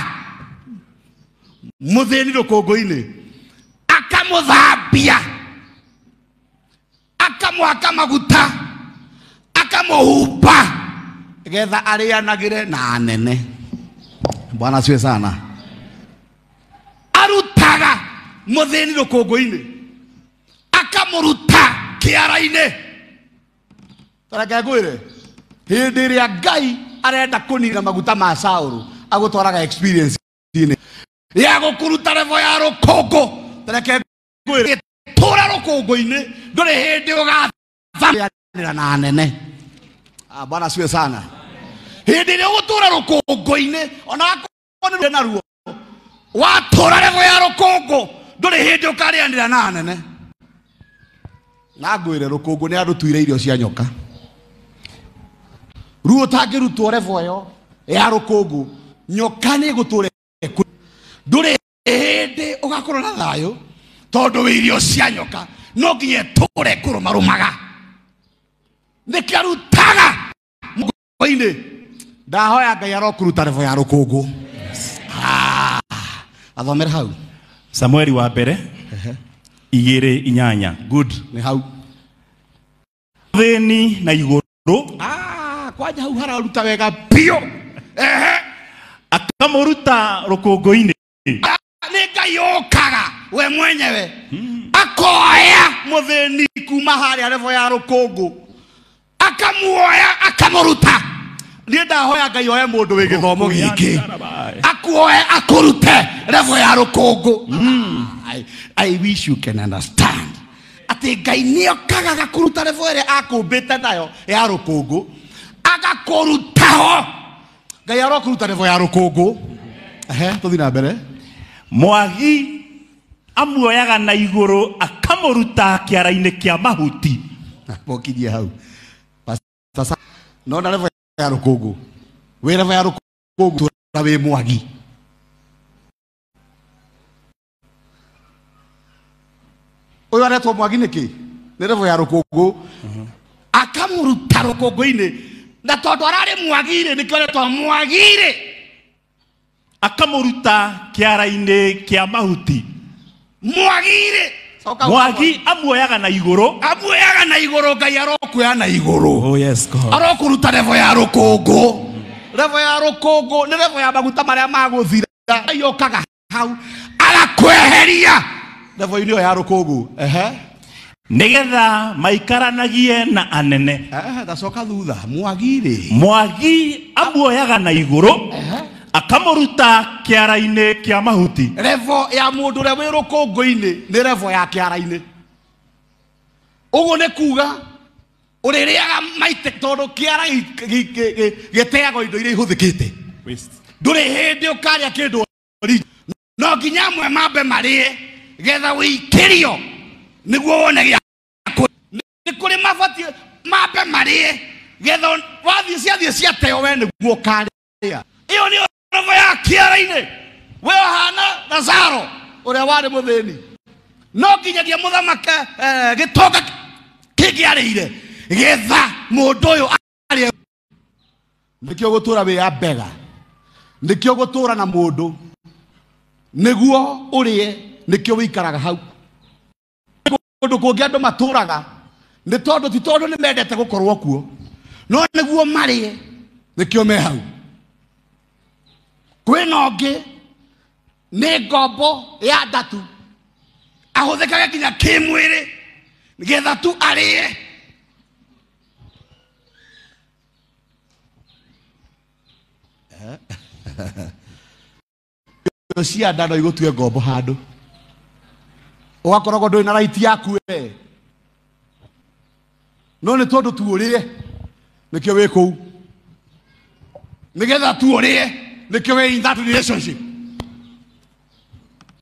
S1: mũthĩni rũkũngũ-inĩ, akamũthambia, akamwaka maguta, akamũhumba getha arĩanagĩre na anene. Bwana asifiwe sana. Arutaga mũthĩni rũkũngũ-inĩ, akamũruta kĩara-inĩ. Tareke ngwĩre, hĩndĩ ĩrĩa Ngai arenda kũnina maguta ma Saũlũ, agũtwaraga experience-inĩ ya gũkũruta level ya rũkũngũ. Tareke ngwĩre, tũra rũkũngũ-inĩ, ndũrĩ hĩndĩ ũgathamĩra na anene. Bwana asifiwe sana. Hĩndĩ ĩrĩa ũgũtũra rũkũngũ-inĩ, ona akorwo nĩ naruo, watũra level ya rũkũngũ, ndũrĩ hĩndĩ ũkarĩanĩra na anene. Na ngwĩre, rũkũngũ nĩ arũtuire irio cia nyoka. Ruo ũtangĩrutwo level ĩyo ya rũkũngũ, nyoka nĩ ĩgũtũra. Ndũrĩ hĩndĩ ũgakorwo na thayũ, tondũ wĩ irio cia nyoka, no nginya ĩtũre kũrũmarũmaga. Nĩkĩo arutaga mũgongo-inĩ. Ndahoya Ngai arokũruta level ya rũkũngũ. Athomere hau.
S2: Samueli wa mbere 2:8.
S1: Good, nĩ hau.
S2: Thĩni na igũrũ.
S1: Kwanja hau hararuta wega biũ.
S2: Akamũruta rũkũngũ-inĩ.
S1: Nĩ Ngai ũkaga we mwenyewe, akoya mũthĩni kuma harĩa level ya rũkũngũ, akamuoya akamũruta. Niĩ ndahoya Ngai oe mũndũ wĩ gĩthomo gĩkĩ, akuoe akũrute level ya rũkũngũ. I wish you can understand atĩ Ngai nĩokaga agakũruta level ĩrĩa akũmbĩte nayo ya rũkũngũ, agakũruta ho. Ngai arokũruta level ya rũkũngũ. Tũthiĩ na mbere.
S2: Mwagi amuoyaga na igũrũ akamũruta kĩara-inĩ kĩa mahuti.
S1: Mokinyie hau. Sasa nona level ya rũkũngũ, wĩ level ya rũkũngũ tũra wĩ mwagi. Ũyũ aretwo mwagi nĩkĩ? Nĩ level ya rũkũngũ. Akamũruta rũkũngũ-inĩ, na tondũ ararĩ mwagi-rĩ, nĩkĩo aretwo mwagi-rĩ.
S2: Akamũruta kĩara-inĩ kĩa mahuti.
S1: Mwagi-rĩ.
S2: Mwagi amuoyaga na igũrũ.
S1: Amuoyaga na igũrũ. Ngai arokuoya na igũrũ.
S2: Oh yes, God.
S1: Arokũruta level ya rũkũngũ. Level ya rũkũngũ nĩ level ya maguta marĩa magũthira. Ngai okaga hau agakweheria level-inĩ ĩyo ya rũkũngũ.
S2: Nĩgetha maikaranagie na anene.
S1: Ndacoka thutha. Mwagi-rĩ.
S2: Mwagi amuoyaga na igũrũ, Akamũruta kĩara-inĩ kĩa mahuti.
S1: Level ya mũndũ ũrĩa wĩ rũkũngũ-inĩ nĩ level ya kĩara-inĩ. Ũguo nĩ kuga ũrĩrĩaga maite tondũ kĩara gĩteagwo indo iria ihũthĩkĩte. Ndũrĩ hĩndĩ ũkarĩa kĩndũ no nginya amwe mambe marĩe getha wĩikĩrio nĩguo wone gĩa nĩ kũrĩ mabatiĩ mambe marĩe getha wathiĩ ciathiĩ ciateo we nĩguo ũkarĩa. Ĩyo nĩyo level ya kĩara-inĩ. We ũhana Lazaro ũrĩa warĩ mũthĩni no nginyagia mũthamaki gĩtonga kĩngĩarĩire getha mũndũ ũyũ arĩe. Nĩkĩo gũtũra wĩ ambega, nĩkĩo gũtũra na mũndũ nĩguo ũrĩe, nĩkĩo wĩikaraga hau. Kũndũ kũngĩ andũ matũraga nĩ tondũ ti tondũ nĩ mendete gũkorwo kuo, no nĩguo marĩe, nĩkĩo me hau. Kwĩna ũngĩ nĩ ngombo ya ndatu ahũthĩkage nginya kĩmwĩrĩ nĩgetha tu arĩe. Cia nda no igũtue ngombo handũ ũgakoragwo ndũrĩ na right yaku we, no nĩ tondũ tu ũrĩe nĩkĩo wĩ kũu, nĩgetha tu ũrĩe nĩkĩo wĩ in that relationship,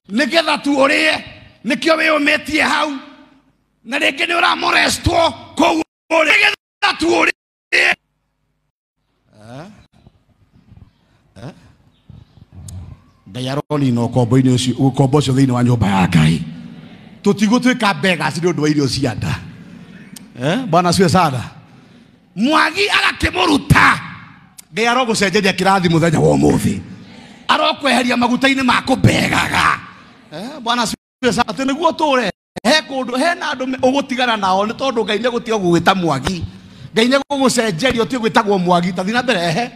S1: nĩgetha tu ũrĩe nĩkĩo wĩyũmĩtie hau, na rĩngĩ nĩ ũramorestwo kũu ũrĩ, nĩgetha tu ũrĩe. Ngai aronina ũkombo-inĩ ũcio, ũkombo ũcio thĩinĩ wa nyũmba ya Ngai. Tũtigũtuĩka beggars nĩ ũndũ wa irio cia nda. Bwana asifiwe sana. Mwagi agakĩmũruta. Ngai arogũcenjeria kĩrathi mũthenya wa ũmũthĩ, arokweheria maguta-inĩ ma kũbegaga. Bwana asifiwe sana. Atĩ nĩguo ũtũre he kũndũ hena andũ ũgũtigana nao nĩ tondũ Ngai nĩegũtiga gũgwĩta mwagi, Ngai nĩegũgũcenjeria ũtige gwĩtagwo mwagi. Ta thiĩ na mbere. Ehe.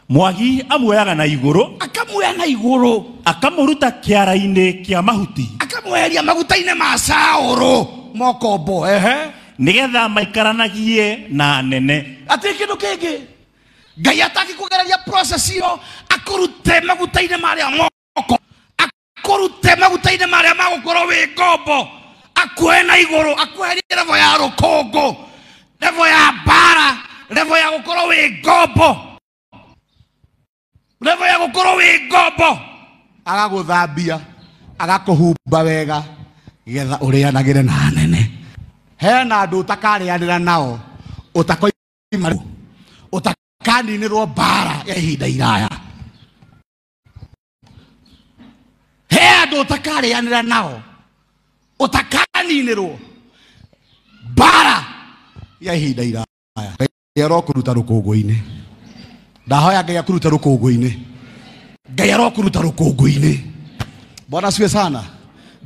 S2: Mwagi amuoyaga na igũrũ,
S1: akamuoya na igũrũ,
S2: akamũruta kĩara-inĩ kĩa mahuti,
S1: akamweheria maguta-inĩ ma Saũlũ mokombo. Ehe.
S2: Nĩgetha maikaranagie na anene.
S1: Atĩ kĩndũ kĩngĩ Ngai atangĩkũgereria process ĩyo, akũrute maguta-inĩ marĩa moko, akũrute maguta-inĩ marĩa magũkorwo wĩ ngombo, akuoe na igũrũ, akweherie level ya rũkũngũ, level ya mbara, level ya gũkorwo wĩ ngombo, level ya gũkorwo wĩ ngombo, agagũthambia, agakũhumba wega getha ũrĩanagĩre na anene. Hena andũ ũtakarĩanĩra nao, ũtakoima, ũtakaninĩrwo mbara ya ihinda iraya. He andũ ũtakarĩanĩra nao, ũtakaninĩrwo mbara ya ihinda iraya. Ngai arokũruta rũkũngũ-inĩ. Ndahoya Ngai akũrute rũkũngũ-inĩ. Ngai arokũruta rũkũngũ-inĩ. Bwana asifiwe sana.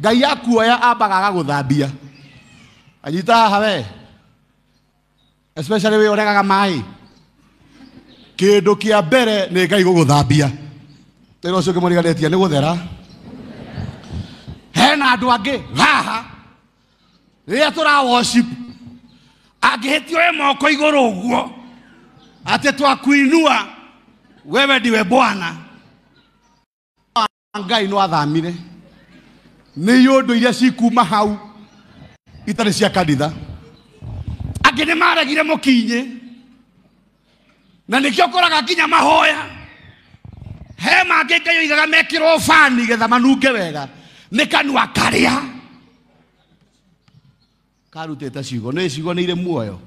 S1: Ngai akuoya ambaga agagũthambia. Anyita haha we, especially we ũregaga maĩ. Kĩndũ kĩa mbere nĩ Ngai gũgũthambia. Rĩu ũcio ũngĩmũriganĩtie nĩ gũthera. Hena andũ angĩ haha rĩrĩa tũra worship angĩhĩtio e moko igũrũ ũguo atĩ twakuinua wewe ndiwe Bwana. Ngai no athamire nĩ iũndũ iria cikuma hau itarĩ cia kanitha. Angĩ nĩ maregire mũkinyĩ na nĩkĩo ũkoraga nginya mahoya he mangĩ Ngai oigaga mekĩrwo bani getha manunge wega nĩ kanua karĩa karutĩte ciugo. Nĩ ciugo nĩ irĩ muoyo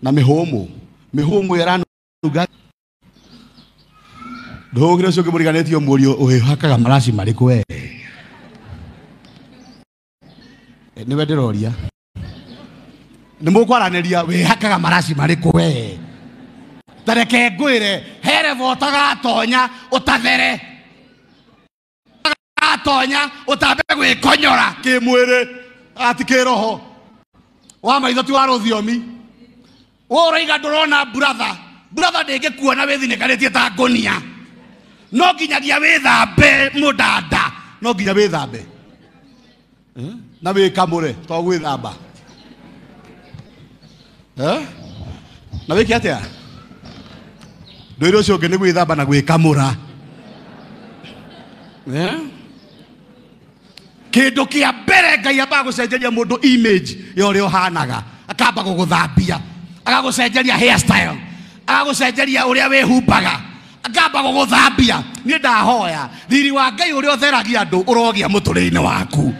S1: na mĩhũmũ, mĩhũmũ ĩranunga. Ndũgire ũcio ũngĩmũriganĩtie mũriũ ũhĩhakaga maraci marĩkũ we? Nĩwe ndĩroria. Nĩ mũkwaranĩria wĩhakaga maraci marĩkũ we? Ta reke ngwĩre, he level ũtagatonya ũtathere, ũtagatonya ũtambe gwĩkonyora kĩmwĩrĩ, ati kĩroho wa maitho ti wa rũthiomi. We ũraiga ndũrona brother, brother ndĩngĩkuona wĩthinĩkanĩtie ta ngũnia. No nginyagia wĩthambe mũdada, no nginya wĩthambe na wĩkamũre to gwĩthamba. Na wĩke atĩa? Ndũire ũcio ũngĩ nĩ gwĩthamba na gwĩkamũra. Kĩndũ kĩa mbere Ngai ambaga gũcenjeria mũndũ image ya ũrĩa ũhanaga, akamba gũgũthambia, agagũcenjeria hairstyle, agagũcenjeria ũrĩa wĩhumbaga, akamba gũgũthambia. Niĩ ndahoya riri wa Ngai ũrĩa ũtheragia andũ ũrogĩa mũtũrĩre-inĩ waku.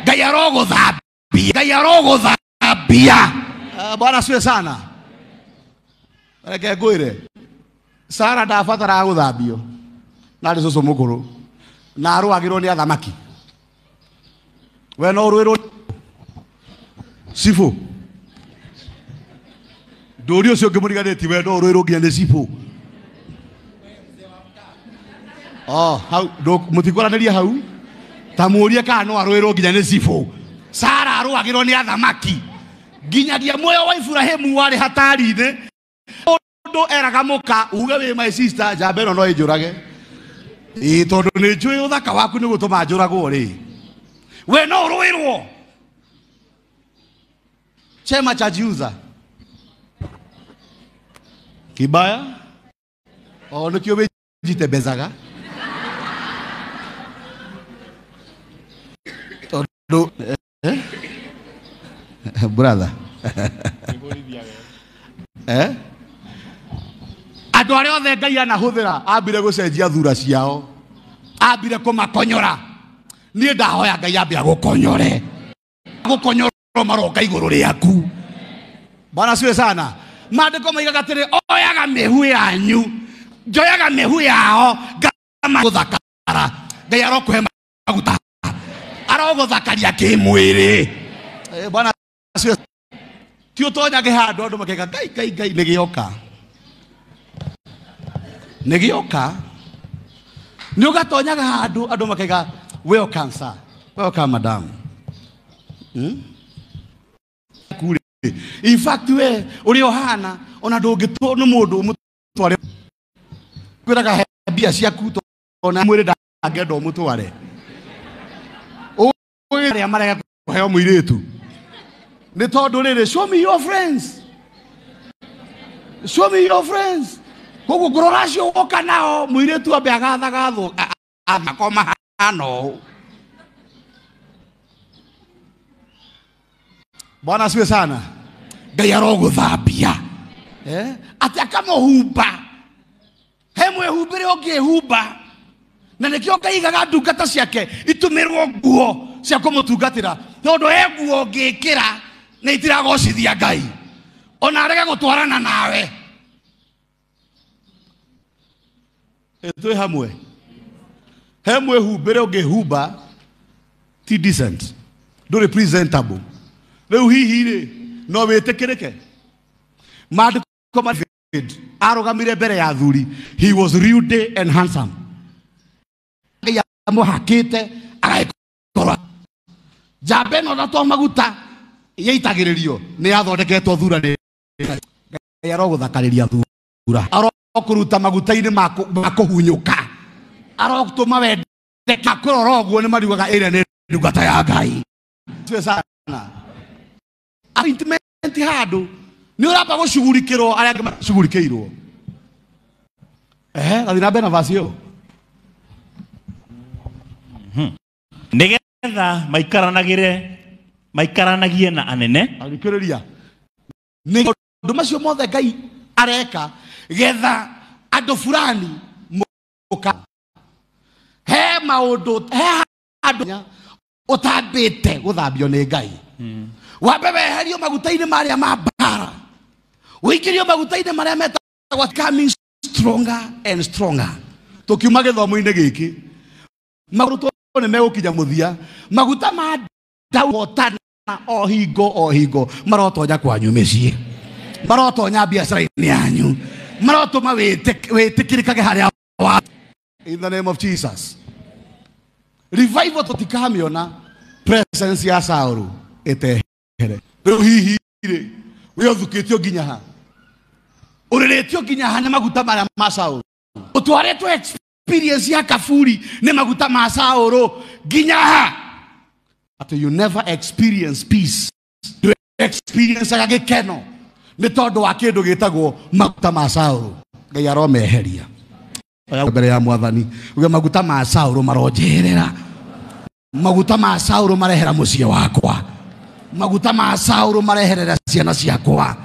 S1: Ngai arogũthambia, Ngai arogũthambia. Bwana asifiwe sana. Reke ngwĩre, Sara ndabataraga gũthambio na arĩ cũcũ mũkũrũ na arũagĩrwo nĩ athamaki. We no ũrũĩrwo cibũ, ndũri ũcio ũngĩ mũriganĩtie, we no ũrũĩrwo nginya nĩ cibũ. Oh, hau mũtikwaranĩria hau, ta mũrie kana no arũĩrwo nginya nĩ cibũ. Sara arũagĩrwo nĩ athamaki nginyagia muoyo wa Iburahĩmu warĩ hatari-inĩ. Mũndũ eraga mũka uge wĩ my sister, njamba ĩno no ĩnjũrage, ĩĩ tondũ nĩ njũĩ ũthaka waku nĩ gũtũma njũragwo rĩ. We no ũrũĩrwo. Chema cha jiuza kibaya o nĩkĩo wĩnjitembezaga tondũ brother andũ arĩa othe Ngai anahũthĩra ambire gũcenjia thura ciao, ambire kũmakonyora. Niĩ ndahoya Ngai ambe agũkonyore, gũkonyorwo maroka igũrũ rĩaku. Bwana asifiwe sana. Maandĩko maigaga atĩrĩ, oyaga mĩhu yanyu, njoyaga mĩhu yao ngamagũthakara. Ngai arokũhe maguta, arogũthakaria kĩmwĩrĩ. Bwana asifiwe. Ti ũtonyage handũ andũ makega Ngai Ngai Ngai nĩ gĩoka, nĩ gĩoka. Nĩ ũgatonyaga handũ andũ makega welcome sir, welcome madam. In fact we ũrĩa ũhana ona ndũngĩtwo nĩ mũndũ ũmũtware, kwĩraga he mbia ciaku ona mwĩrĩ ndangĩenda ũmũtware. Ũĩ arĩa marega kũheo mũirĩtu nĩ tondũ rĩrĩ, show me your friends, show me your friends. Koguo ngũrora acio woka nao mũirĩtu ambe agathagathwo akoma hana ũũ. Bwana asifiwe sana. Ngai arogũthambia, atĩ akamũhumba. He mwĩhumbĩre ũngĩhumba, na nĩkĩo Ngai aigaga ndungata ciake itumĩrwo nguo cia kũmũtungatĩra, tondũ he nguo ũngĩkĩra nĩ itiragocithia Ngai ona arege gũtwarana nawe. Twĩ hamwe. He mwĩhumbĩre ũngĩhumba ti decent, ndũrĩ presentable. Rĩu hihi rĩ no wĩtĩkĩrĩke? Maandĩko ma David arũgamire mbere ya athuri, he was rude and handsome. Ngai amũhakĩte agagĩkorwo njamba ĩno na to maguta yaitagĩrĩrio nĩ yathondeketwo thura nĩ Ngai arogũthakarĩria thura, arokũruta maguta-inĩ ma kũhunyũka, arotũma wendeke. Kũrora ũguo nĩ mariugaga ĩrĩa nĩ ndungata ya Ngai. Sana appointment handũ nĩ ũramba gũcugurikĩrwo arĩa angĩ macugurikĩirwo. Gathiĩ na mbere na verse ĩyo.
S2: Nĩgetha maikaranagie na anene.
S1: Athikĩrĩria, nĩ maũndũ macio mothe Ngai areka getha andũ fulani mũka. He maũndũ, he handũ ũtambĩte gũthambio nĩ Ngai. Wambe weherio maguta-inĩ marĩa ma mbara, ũingĩrio maguta-inĩ marĩa metagwo coming stronger and stronger. Tũkiuma gĩthomo-inĩ gĩkĩ, maũndũ nĩ megũkinya mũthia. Maguta ma ndahotana o hingo o hingo marotonya kwanyu mĩciĩ, marotonya biacara-inĩ yanyu, marotũma wĩtĩkĩrĩkage harĩa wa. In the name of Jesus. Revival tũtikamĩona presence ya Saũlũ ĩtehere. Rĩu hihi rĩ we ũthukĩtio nginya ha, ũrĩrĩtio nginya ha nĩ maguta marĩa ma Saũlũ, ũtwarĩtwo experience ya kaburi nĩ maguta ma Saũlũ nginya ha, atĩ you never experience peace. Ndũ experience gĩkeno nĩ tondũ wa kĩndũ gĩtagwo maguta ma Saũlũ. Ngai aromeheria mbere ya mwathani uge maguta ma Saũlũ maronjeherera, maguta ma Saũlũ marehera mũciĩ wakwa, maguta ma Saũlũ mareherera ciana ciakwa,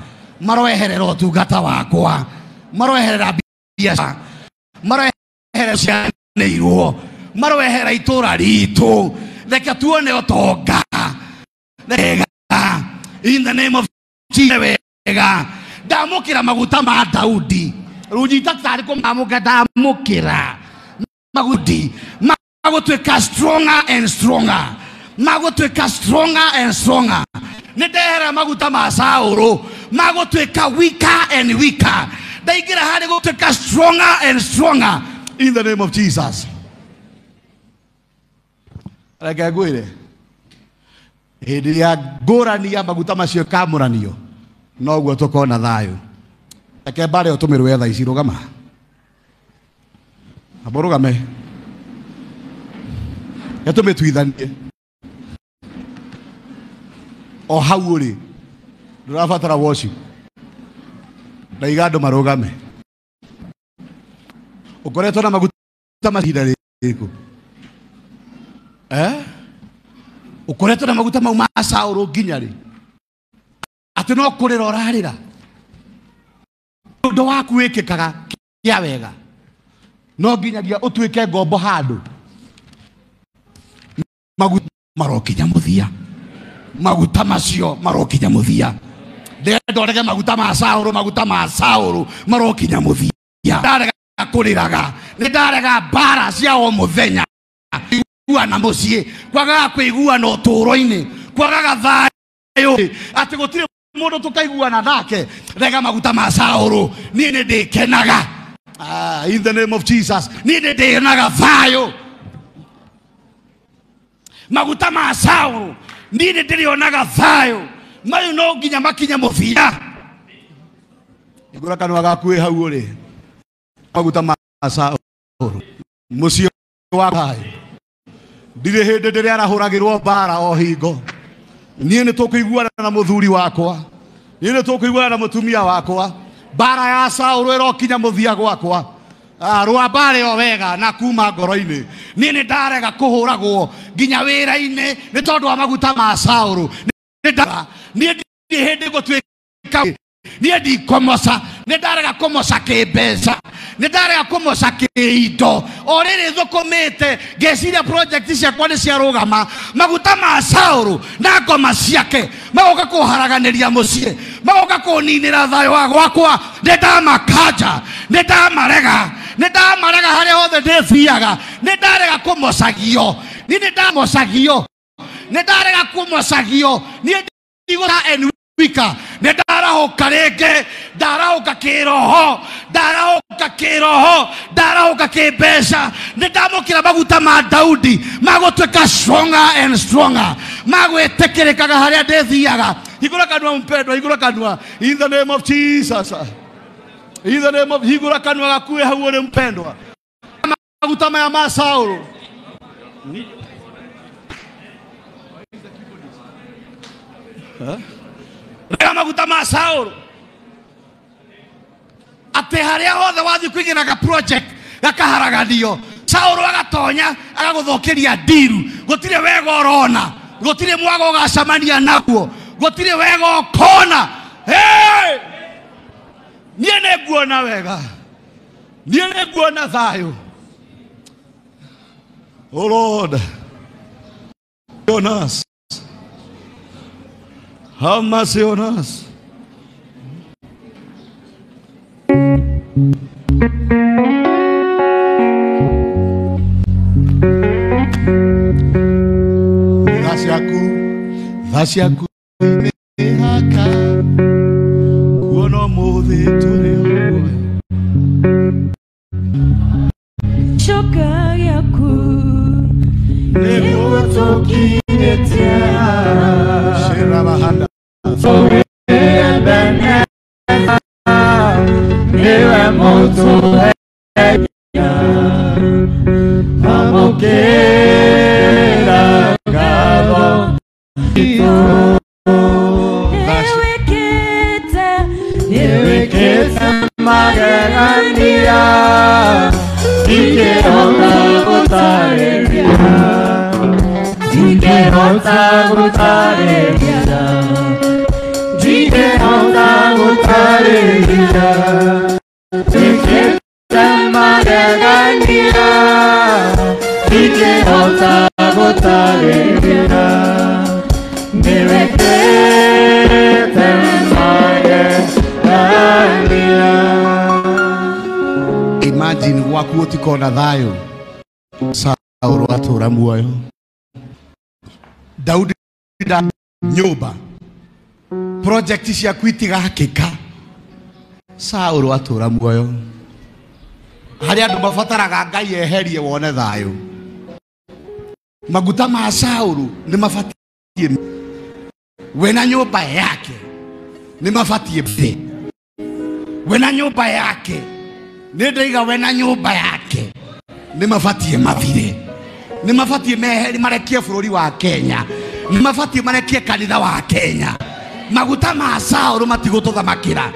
S1: maroeherera ũtungata wakwa, maroeherera biacara, maroeherera cianĩirwo, maroehera itũra ritũ. Reke tuone ũtonga wega in the name of Jesus. Wega ndamũkĩra maguta ma Daudi rũnyita tarĩ kũmamũka, ndamũkĩra maguti magũtuĩka stronger and stronger, magũtuĩka stronger and stronger. Nĩ ndehera maguta ma Saũlũ magũtuĩka weaker and weaker, ndaingĩra harĩ gũtuĩka stronger and stronger in the name of Jesus. Reke ngwĩre hĩndĩ ĩrĩa ngũrani ya maguta macio ĩkamũranio noguo tũkona thayũ. Reke mbare ũtũmĩrwo thaa ici, rũgama amba rũgame ĩtũmĩtuithanie o hau ũrĩ, ndũrabatara worship, ndaiga andũ marũgame. Ũkoretwo na maguta mahinda rĩrĩkũ? Ũkoretwo na maguta mau ma Saũlũ nginya rĩ atĩ no kũrĩra ũrarĩra? Ũndũ waku wĩkĩkaga kĩa wega no nginyagia ũtuĩke ngombo handũ. Maguta marokinya mũthia, maguta macio marokinya mũthia. Ndĩrenda ũrege maguta ma Saũlũ, maguta ma Saũlũ marokinya mũthia. Ndarega kũrĩraga, nĩ ndarega mbara cia o mũthenya, kũiguana mũciĩ, kwagaga kũiguana ũtũũro-inĩ, kwagaga thayũ, atĩ gũtirĩ mũndũ tũkaiguana nake. Rega maguta ma Saũlũ, niĩ nĩ ndĩkenaga. In the name of Jesus, niĩ nĩ ndĩonaga thayũ. Maguta ma Saũlũ, niĩ nĩ ndĩrĩonaga thayũ. Mayu no nginya makinye mũthia. Hingũra kanua gaku wĩ hau ũrĩ. Maguta ma Saũlũ, mũciĩ wa thayũ. Ndirĩ hĩndĩ ndĩrĩarahũragĩrwo mbara o hingo. Niĩ nĩ tũkũiguana na mũthuri wakwa, niĩ nĩ tũkũiguana na mũtumia wakwa. Mbara ya Saũlũ ĩrokinya mũthia gwakwa. Rũa mbara ĩyo wega na kuma ngoro-inĩ. Niĩ nĩ ndarega kũhũragwo nginya wĩra-inĩ nĩ tondũ wa maguta ma Saũlũ. Niĩ ndirĩ hĩndĩ ngũtuĩka, niĩ ndikomoca, nĩ ndarega kũmoca kĩmbeca, nĩ ndarega kũmoca kĩindo. O rĩrĩ thũkũmĩte ngeciria project ciakwa nĩ ciarũgama, maguta ma Saũlũ na ngoma ciake magoka kũharaganĩria mũciĩ, magoka kũninĩra thayũ wa gwakwa. Nĩ ndamakanja, nĩ ndamarega, nĩ ndamarega harĩa hothe ndĩthiaga. Nĩ ndarega kũmocagio, niĩ nĩ ndamocagio, nĩ ndarega kũmocagio. Niĩ ndigũta and wika, nĩ ndarahũka rĩngĩ, ndarahũka kĩroho, ndarahũka kĩroho, ndarahũka kĩmbeca. Nĩ ndamũkĩra maguta ma Daudi magũtuĩka stronger and stronger, magwĩtĩkĩrĩkaga harĩa ndĩthiaga. Hingũra kanua mpendwa, hingũra kanua in the name of Jesus. In the name of, hingũra kanua gaku wĩ hau ũrĩ mpendwa. Maguta maya ma Saũlũ. Rega maguta ma Saũlũ atĩ harĩa hothe wathiĩ kũingĩra ga project gakaharaganio, Saũlũ agatonya agagũthũkĩria ndiru. Gũtirĩ wega ũrona, gũtirĩ mwago ũgacemania naguo, gũtirĩ wega ũkona. Hey! Niĩ nĩ nguona wega, niĩ nĩ nguona thayũ. Oh Lord, on us. Have mercy on us. Tha ciaku imĩhaka, kuona ũmũthĩ tũrĩ ũguo.
S3: Coka gĩaku nĩguo tũkinyĩte haha.
S1: Shirabahanda.
S3: Niwe mũtũheia, amũkĩra ngatho itũ. Nĩwĩkĩte magegania
S4: Gũtarĩria, ndingĩhota gũtarĩria, ndingĩhota gũtarĩria wĩkĩte magegania, ndingĩhota gũtarĩria nĩwĩkĩte magegania.
S1: Imagine gwaku ũtikona thayũ. Saũlũ atũra muoyo. Daudi nda nyũmba. Project ciaku itigakĩka. Saũlũ atũra muoyo. Harĩa andũ mabataraga Ngai eherie wone thayũ. Maguta ma Saũlũ nĩ mabatiĩ we na nyũmba yake nĩ mabatiĩ mbere. We na nyũmba yake nĩ ndaiga we na nyũmba yake nĩ mabatiĩ mathire. Nĩ mabatiĩ meheri marekie bũrũri wa Kenya. Nĩ mabatiĩ marekie kanitha wa Kenya. Maguta ma Saũlũ matigũtũthamakĩra.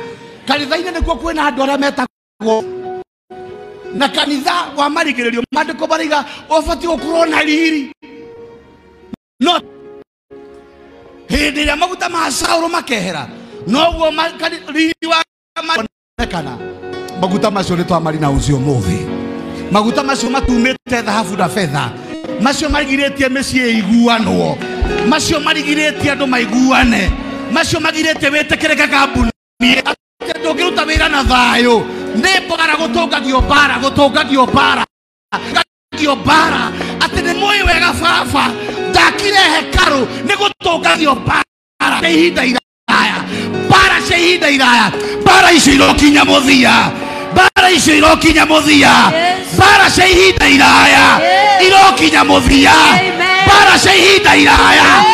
S1: Kanitha-inĩ nĩkuo kwĩna andũ arĩa metagwo na kanitha wa marigĩrĩrio maandĩko maraiga ũbatiĩ gũkorwo na riri. No hĩndĩ ĩrĩa maguta ma Saũlũ makehera noguo riri wa maonekana. Maguta macio nĩ twamarina ũcio ũmũthĩ. Maguta macio matumĩte thahabu na betha. Macio marigirĩtie mĩciĩ ĩiguanwo. Macio marigirĩtie andũ maiguane. Macio magirĩtie wĩtĩkĩrĩke kambuni. Atĩ ndũngĩruta wĩra na thayũ. Nĩ mbara gũtũngagio mbara, gũtũngagio mbara, gũtũngagio mbara. Atĩ nĩ mũĩ wega baba, ndakire hekarũ nĩ gũtũngagio mbara cia ihinda iraya. Mbara cia ihinda iraya. Mbara icio irokinya mũthia. Mbara icio irokinya mũthia. Mbara cia ihinda iraya irokinya mũthia. Mbara cia ihinda iraya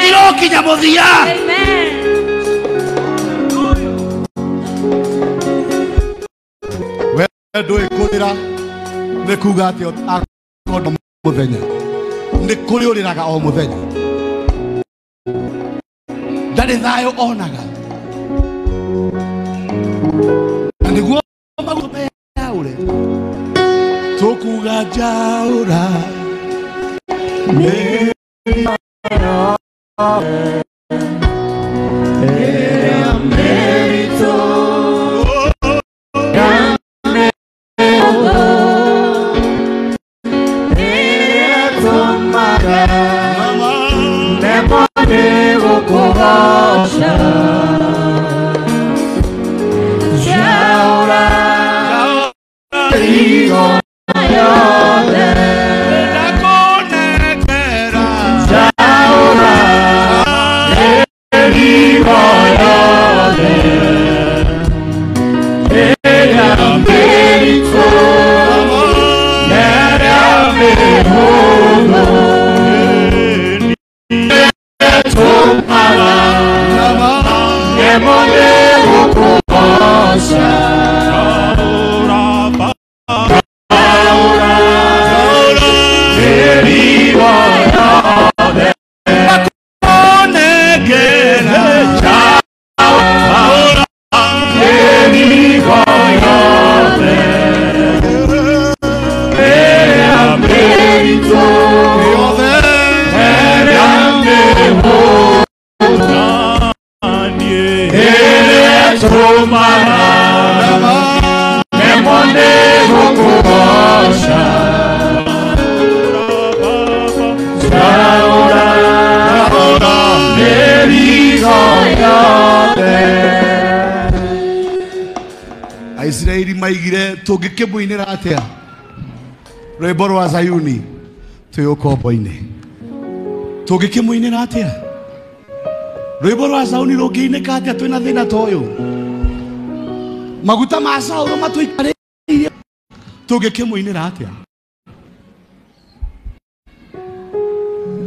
S1: irokinya mũthia. We ndũĩ kũrĩra nĩ kuga atĩ akorwo mũthenya nĩ kũrĩ ũrĩraga o mũthenya. Ndarĩ thayũ onaga. Na nĩguo maguta meyaũre tũkuga njaũra
S4: Ĩrĩa mĩritũ ĩrĩa ĩtũmaga nemwo nĩ gũkũgooca. Njaũra mĩrigo yothe,
S1: ndakũnengera
S4: njaũra mĩrigo yothe ĩrĩa mĩritũ ĩrĩa mĩhũthũ ĩtũmaga nemwo nĩ gũkũgooca. Mĩrigo yothe
S1: ndakũnengera
S4: mĩrigo yothe ĩrĩa mĩritũ ĩrĩa mĩhũthũ ĩrĩa ĩtũmaga nemwo nĩ gũkũgooca. Njaũra mĩrigo yothe.
S1: Aisiraeli maigire tũngĩkĩmũinĩra atĩa rwĩmbo rwa Zayuni twĩ ũkombo-inĩ. Tũngĩkĩmũinĩra atĩa rwĩmbo rwa Zayuni rũngĩinĩka atĩa twĩna thĩna ta ũyũ? Maguta ma Saũlũ matũikarĩire tũngĩkĩmũinĩra atĩa?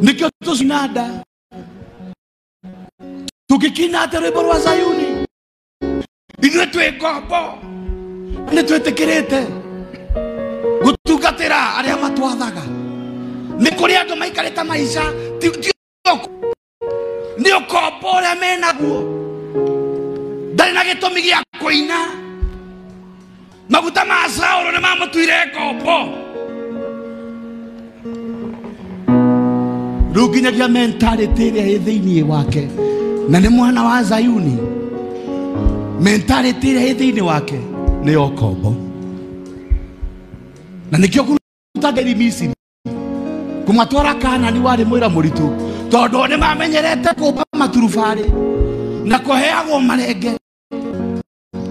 S1: Nĩkĩo tũcinanda tũngĩkina atĩa rwĩmbo rwa Zayuni? Ithuĩ twĩ ngombo nĩ twĩtĩkĩrĩte gũtungatĩra arĩa matwathaga. Nĩ kũrĩ andũ maikarĩte maica nĩ ũkombo ũrĩa menaguo. Ndarĩ na gĩtũmi gĩa kũina. Maguta ma Saũlũ nĩ mamũtuire ngombo. Rĩu nginyagia mentality ĩrĩa ĩ thĩinĩ wake, na nĩ mwana wa Zayuni, mentality ĩrĩa ĩ thĩinĩ wake nĩ ya ũkombo. Na nĩkĩo kũruta Ngai Misiri kũmatwara Kanani warĩ mwĩra mũritũ, tondũ nĩ mamenyerete kũmba maturubarĩ na kũheagwo marenge,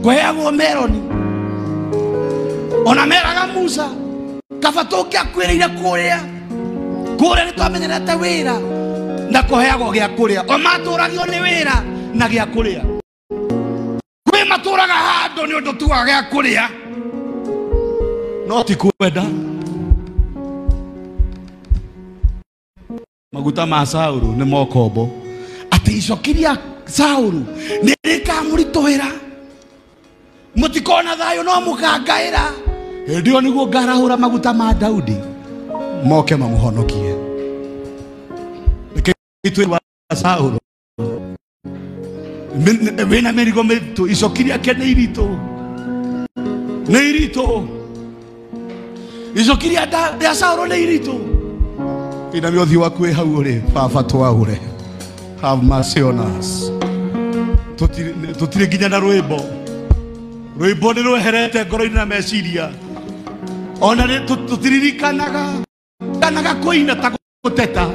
S1: kũheagwo meroni. Ona meraga Musa, kaba tũngĩakuĩrĩire kũrĩa kũrĩa nĩ twamenyerete wĩra na kũheagwo gĩa kũrĩa. O matũragio nĩ wĩra na gĩa kũrĩa. Kwĩ matũraga handũ nĩ ũndũ tu wa gĩa kũrĩa, no ti kwenda. Maguta ma Saũlũ nĩ mokombo. Atĩ icoki rĩa Saũlũ nĩ rĩkamũritũhĩra, mũtikona thayũ no mũkangaĩra. Hĩndĩ ĩyo nĩguo ngarahũra maguta ma Daudi moke mamũhonokie. Reke itwĩ wa Saũlũ wĩna mĩrigo mĩritũ, icoki rĩake nĩ iritũ, nĩ iritũ. Icoki rĩa Saũlũ nĩ iritũ. Inamia ũthiũ waku wĩ hau ũrĩ, Baba twaũre, have mercy on us. Tũtirĩ nginya na rwĩmbo. Rwĩmbo nĩ rweherete ngoro-inĩ na meciria. Ona tũtiririkanaga kanaga kũina ta gũteta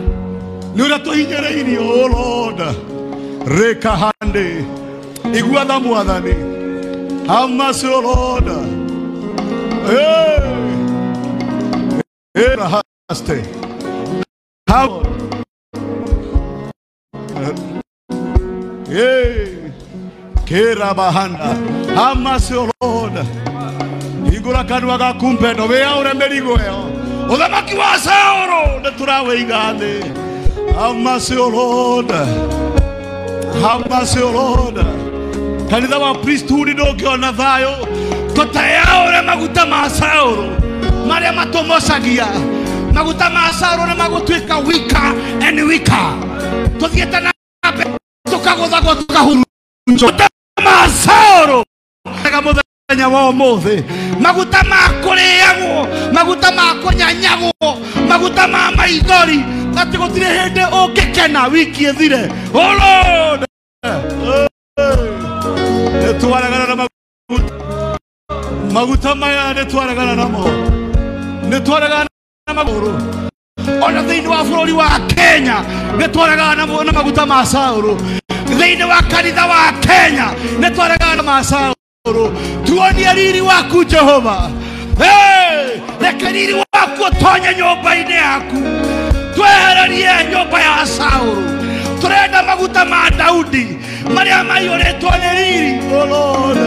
S1: nĩ ũrĩa tũhinyĩrĩirio. Oh Lord, reka hande igua tha Mwathani. Have mercy, O Lord. Hey, hey, haste. Have hey, kera bahanda. Have mercy, O Lord. Hingũra kanua gaku mpendo, wĩyaũre mĩrigo ĩyo. Ũthamaki wa Saũlũ nĩ tũrawĩiga thĩ. Have mercy, O Lord. Have mercy, O Lord. Kanitha wa priesthood ndũngĩona thayũ tũteyaũre maguta ma Saũlũ marĩa matũmocagia. Maguta ma Saũlũ nĩ magũtuĩka weaker and weaker. Tũthiĩte na mbere tũkagũthagwo tũkahurunjwo. Maguta ma Saũlũ mũthenya wa ũmũthĩ, maguta ma kũrĩagwo, maguta ma kũnyanyagwo, maguta ma maithori, atĩ gũtirĩ hĩndĩ ũngĩkena wiki ĩthire. Oh Lord, nĩ twaregana na maguta, maguta maya nĩ twaregana namo, nĩ twaregana na magũrũ. Ona thĩinĩ wa bũrũri wa Kenya nĩ twaregana na maguta ma Saũlũ. Thĩinĩ wa kanitha wa Kenya nĩ twaregana na ma Saũlũ. Tuonie riri waku Jehova. Hey, reke riri waku ũtonye nyũmba-inĩ yaku. Twehererie nyũmba ya Saũlũ. Tũrenda maguta ma Daudi marĩa maiyũrĩtwo nĩ riri. Oh Lord,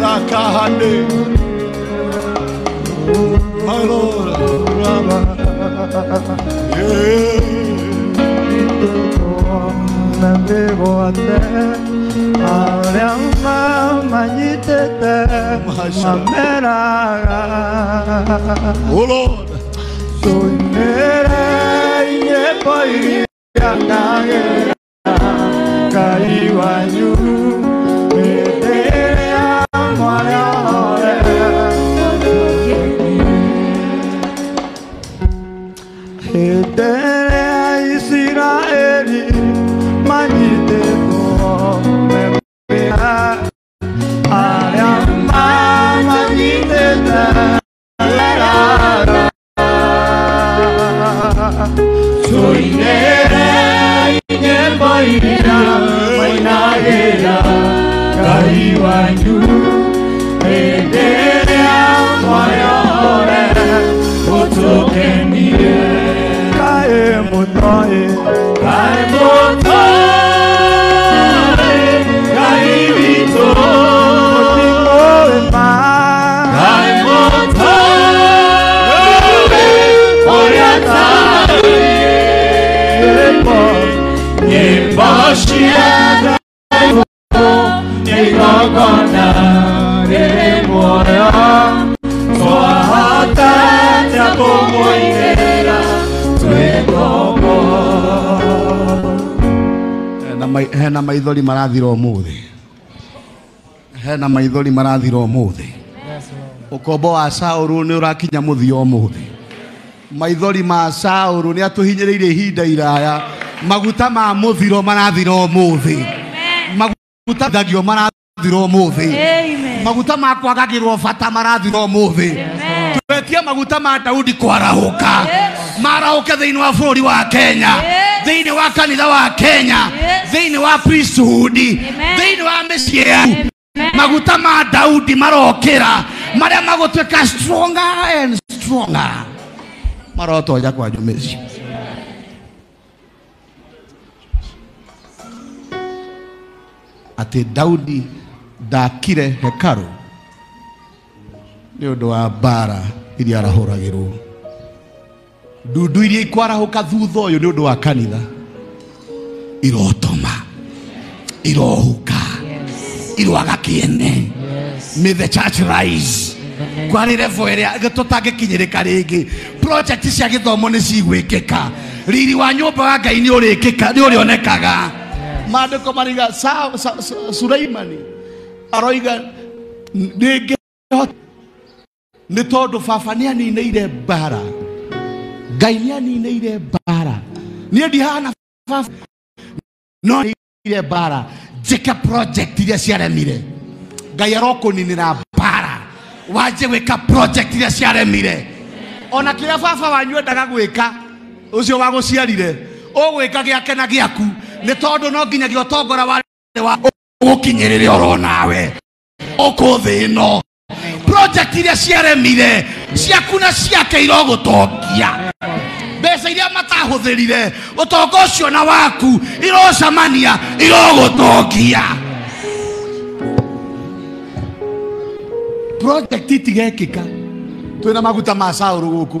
S1: rakahande. My Lord, yeah. Oh Lord, Hena maithori marathira ũmũthĩ. Hena maithori marathira ũmũthĩ. Ũkombo wa Saũlũ nĩ ũrakinya mũthia ũmũthĩ. Maithori ma Saũlũ nĩ atũhinyĩrĩirie ihinda iraya. Maguta ma mũthiro marathira ũmũthĩ. Maguta thagio marathira ũmũthĩ. Maguta ma kwagagĩrwo bata marathira ũmũthĩ. Twetie maguta ma Daudi kwarahũka. Marahũke thĩinĩ wa bũrũri wa Kenya, thĩinĩ wa kanitha wa Kenya, thĩinĩ wa priesthood, thĩinĩ wa mĩciĩ yaku. Maguta ma Daudi marokĩra marĩa magũtuĩka stronger and stronger marotonya kwanyu mĩciĩ. Atĩ Daudi ndakire hekarũ nĩ ũndũ wa mbara iria arahũragĩrwo. Ndundu iria ikwarahũka thutha ũyũ nĩ ũndũ wa kanitha irotoma, irohuka, irwaga kĩene. May the church rise. Kwarĩ level ĩrĩa tũtangĩkinyĩrĩka rĩngĩ. Project cia gĩthomo nĩ cigwĩkĩka. Riri wa nyũmba wa Ngai nĩ ũrĩkĩka, nĩ ũrĩonekaga. Maandĩko mariga Suleimani aroiga nĩngĩhota nĩ tondũ baba nĩ aninĩire mbara. Ngai nĩ aninĩire mbara. Niĩ ndihana baba no nĩire mbara. Njĩke project iria ciaremire. Ngai arokũninĩra mbara. Wanjie gwĩka project iria ciaremire. Ona kĩrĩa baba wanyu endaga gwĩka ũcio wagũciarire ũgwĩka gĩake na gĩaku nĩ tondũ no nginyagia ũtongora wa ũgũkinyĩrĩre oro nawe ũkũ thĩ ĩno. Project iria ciaremire ciaku na ciake irogũtongia. Mbeca iria matahũthĩrire ũtonga ũcio na waku irocamania irogũtongia. Project itigekĩka twĩna maguta ma Saũlũ gũkũ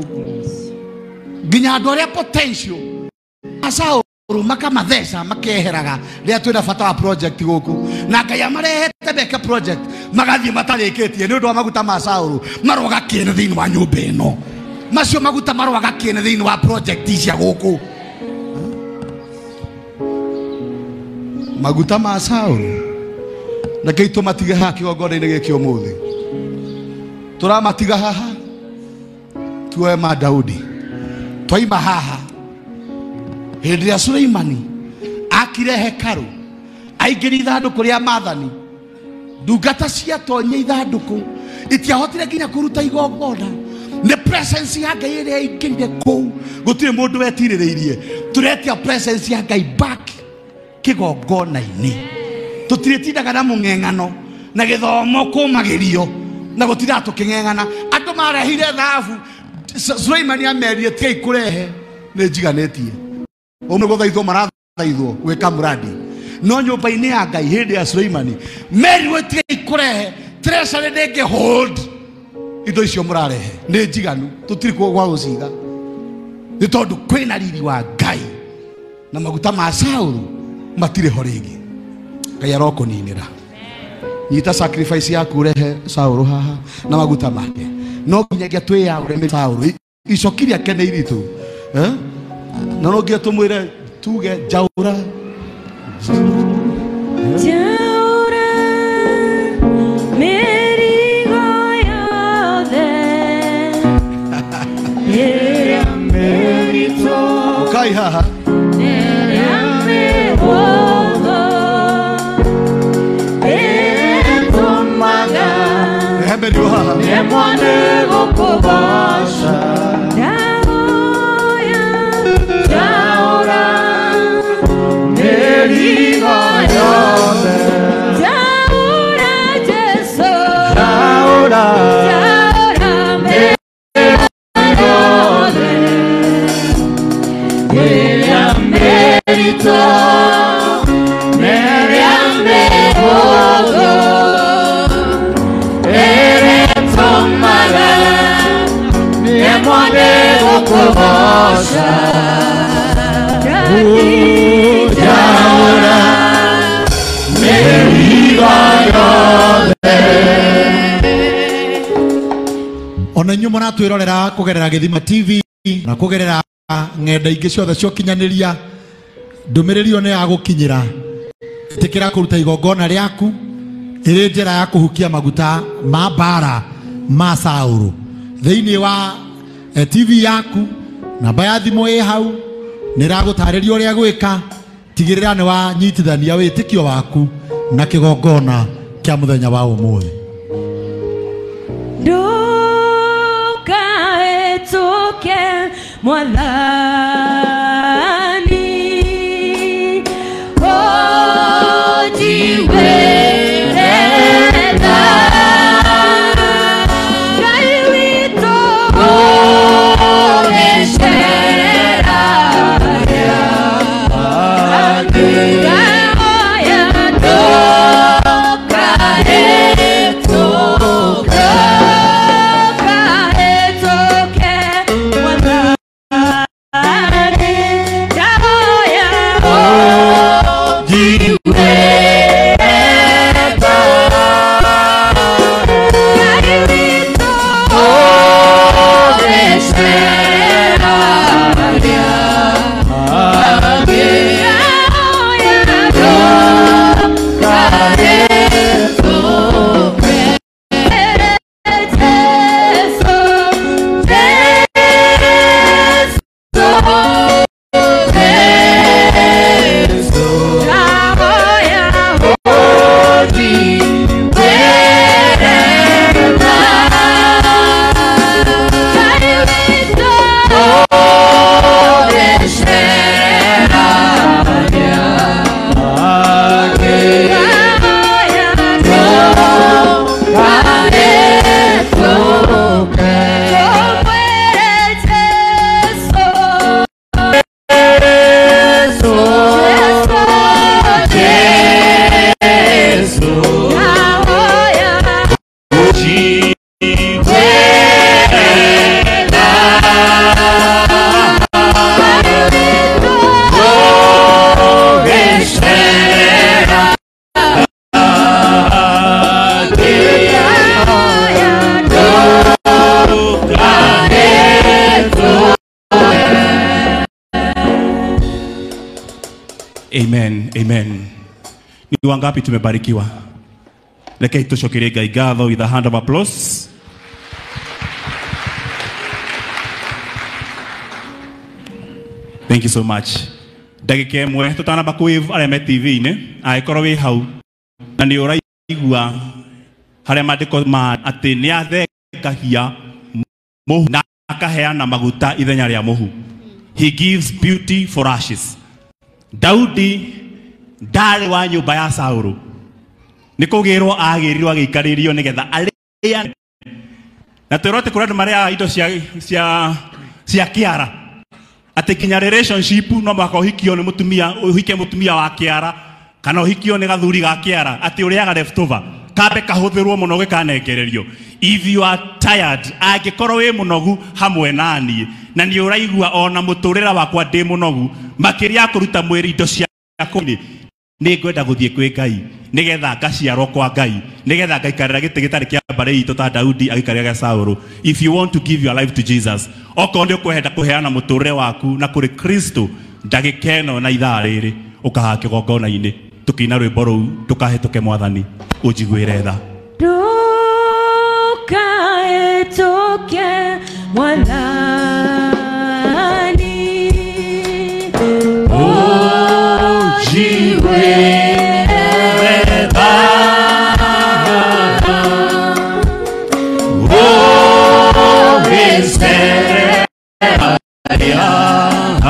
S1: nginya andũ arĩa potential ma Saũlũ makamatheca makeheraga rĩrĩa twĩna bata wa project gũkũ na Ngai amarehete meke project magathiĩ matarĩkĩtie nĩ ũndũ wa maguta ma Saũlũ maroga kĩene thĩinĩ wa nyũmba ĩno. Macio maguta maroga kĩene thĩinĩ wa project cia gũkũ. Maguta ma Saũlũ reke tũmatige haha kĩgongona-inĩ gĩkĩ ũmũthĩ. Tũramatiga haha tuoe ma Daudi. Twaima haha hĩndĩ ĩrĩa Suleimani akire hekarũ aingĩria ithandũkũ rĩa maathani, ndungata ciatonyia ithandũkũ itiahotire nginya kũruta igongona nĩ presence ya Ngai ĩrĩa aingĩrire kũu. Gũtirĩ mũndũ wetirĩrĩirie. Tũretia presence ya Ngai back kĩgongona-inĩ. Tũtirĩtindaga na mũng'eng'ano na gĩthomo kũmagĩrio na gũtindaga tũkĩng'eng'ana. Andũ marehire thahabu, Suleimani amerie tigai kũrehe nĩ njiganĩtie. Ũmwe gũthaithwo marathaithwo gwĩka mũradi no nyũmba-inĩ ya Ngai hĩndĩ ya Suleimani merirwo tigai kũrehe treasury ndĩngĩ hold indo icio mũrarehe nĩ njiganu tũtirĩ gwa gũciga nĩ tondũ kwĩna riri wa Ngai na maguta ma Saũlũ matirĩ ho rĩngĩ. Ngai arokũninĩra. Nyita sacrifice yaku ũrehe Saũlũ haha na maguta make. No nginyagia twĩyaũre nĩ Saũlũ icoki rĩake nĩ iritũ na no nginya tũmwĩre tuge njaũra.
S3: Njaũra mĩrigo yothe ĩrĩa mĩritũ
S1: ũkai haha
S3: ĩrĩa mĩhũthũ ĩtũmaga
S1: rehe mĩrigo haha
S3: ndemwo nĩ gũkũgoca. Ndahoya njaũra mĩrigo yothe. Njaũra Jesũ, njaũra mĩrigo yothe ĩrĩa mĩritũ ĩrĩa mĩhũthũ ĩrĩtũmaga ndemwo nĩ gũkũgoca. Njaũra mĩrigo yothe.
S5: Ona inyuĩ mũratwĩrorera kũgerera Gĩthima TV na kũgerera ng'enda ingĩ ciothe cia ũkinyanĩria, ndũmĩrĩri ĩyo nĩ ya gũkinyĩra. Ĩtĩkĩra kũruta igongona rĩaku ĩrĩ njĩra ya kũhukia maguta ma mbara ma Saũlũ thĩinĩ wa TV yaku namba ya thimũ ĩ hau nĩ ĩragũtarĩria ũrĩa gwĩka. Tigĩrĩra nĩ wanyitithania wĩtĩkio waku na kĩgongona kĩa mũthenya wa ũmũthĩ.
S3: Ndũkahetũke Mwathani, ũnjiguĩre tha. Ngai witũ ũgĩcerera arĩa angĩ. Ngahoya ndũkahetũke, ndũkahetũke Mwathani, ngahoya ũnjiguĩre tha. Ngai witũ ũgĩcerera arĩa angĩ. Ngahoya ndũkahetũke. Jesu, Jesu, Jesu, ngahoya ũnjiguĩre tha. Ngai witũ ũgĩcerera arĩa angĩ. Ngahoya ndũkahetũke. Tũmwĩre Jesu, Jesu, Jesu, ngahoya ũnjiguĩre tha. Ngai witũ ũgĩcerera ngahoya
S2: Amen, amen. Ni wangapi tumebarikiwa? Rekei tucokerie Ngai ngatho with a hand of applause. Thank you so much. Ndagĩka ĩmwe tũtanamba kũwave arĩa me TV-inĩ, angĩkorwo wĩ hau na nĩ ũraigua harĩa maandĩko ma atĩ nĩ athengagia mũhu na akaheana maguta ithenya rĩa mũhu. He gives beauty for ashes. Daudi ndarĩ wa nyũmba ya Saũlũ, nĩ kũgĩrwo agĩrirwo agĩikarĩrio nĩgetha arĩane. Na twĩrwo atĩ kũrĩ andũ marĩaga indo cia kĩara, atĩ nginya relationship no mũhaka ũhikio nĩ mũtumia, ũhike mũtumia wa kĩara kana ũhikio nĩ gathuri ga kĩara, atĩ ũrĩaga leftover kambe kahũthĩrwo mũno gĩkanengererio. If you are tired, angĩkorwo wĩ mũnogu hamwe na niĩ na nĩ ũraigua ona mũtũrĩre wakwa ndĩ mũnogu makĩria ya kũruta mwĩrĩ indo ciakwa, nĩ ngwenda gũthiĩ kwĩ Ngai nĩgetha ngaciarwo kwa Ngai nĩgetha ngaikarĩra gĩtĩ gĩtarĩ kĩa mbarĩ itũ ta Daudi agĩikarĩra gĩa Saũlũ. If you want to give your life to Jesus, okorwo nĩ ũkwenda kũheana mũtũrĩre waku na kũrĩ Kristo ndagĩka ĩno na ithaa rĩrĩ, ũkahaha kĩgongona-inĩ tũkĩina rwĩmbo rũu ndũkahĩtũke Mwathani ũnjiguĩre tha.
S3: Ndũkahetũke Mwathani, ũnjiguĩre tha.
S4: Ũgĩcerera arĩa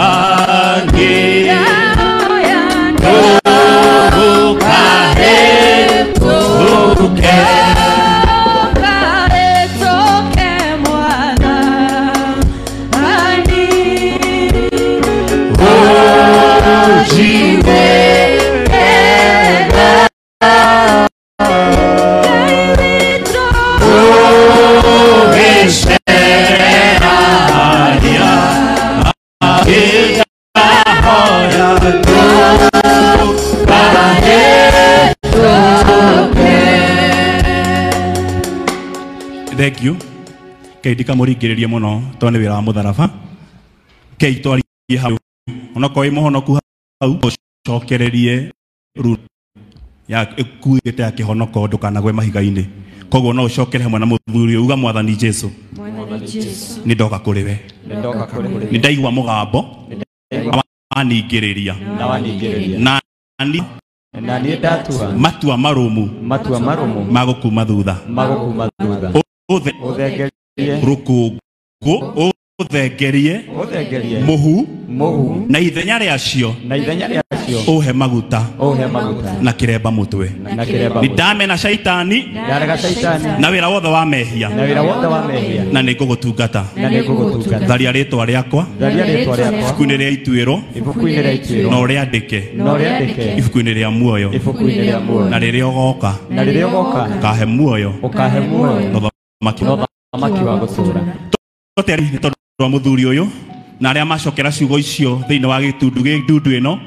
S4: angĩ.
S3: Ngahoya
S4: Ndũkahetũke.
S3: ndũkahetũke Mwathani, ũnjiguĩre tha. Ngai witũ
S4: Ũgĩcerera arĩa angĩ. Ngahoya ndũkahetũke.
S2: Thank you. Kei ndikamũringĩrĩrie mũno tondũ nĩ wĩra wa mũtharaba. Kei twarie hau onokorwo wĩ mũhonoku hau ũcokererie ru ya ĩkuĩte ya kĩhonoko ndũkanagwe mahiga-inĩ. Koguo no ucokere hamwe na muthuri uga Mwathani Jesu, ni ndoka kuri we, ni ndaigua mugambo waningiriria na
S6: na niĩ ndatua
S2: matua marumu magukuma thutha,
S6: uthengerie
S2: rukungu, uthengerie muhu na ithenya rĩacio uhe maguta na kiremba mutwe. Ni ndamena shaitani na wĩra wothe wa mehia na nĩ ngũgũtungata. Tharia rĩtwa rĩakwa ibuku-inĩ rĩa ituĩro na ũrĩandĩke ibuku-inĩ rĩa muoyo, na rĩrĩa ũgoka ũkahe muoyo na ũthamaki
S6: wa gũtũũra.
S2: Nĩ tondũ wa mũthuri ũyũ na arĩa macokera ciugo icio thĩinĩ wa gĩtundu gĩndundu ĩno,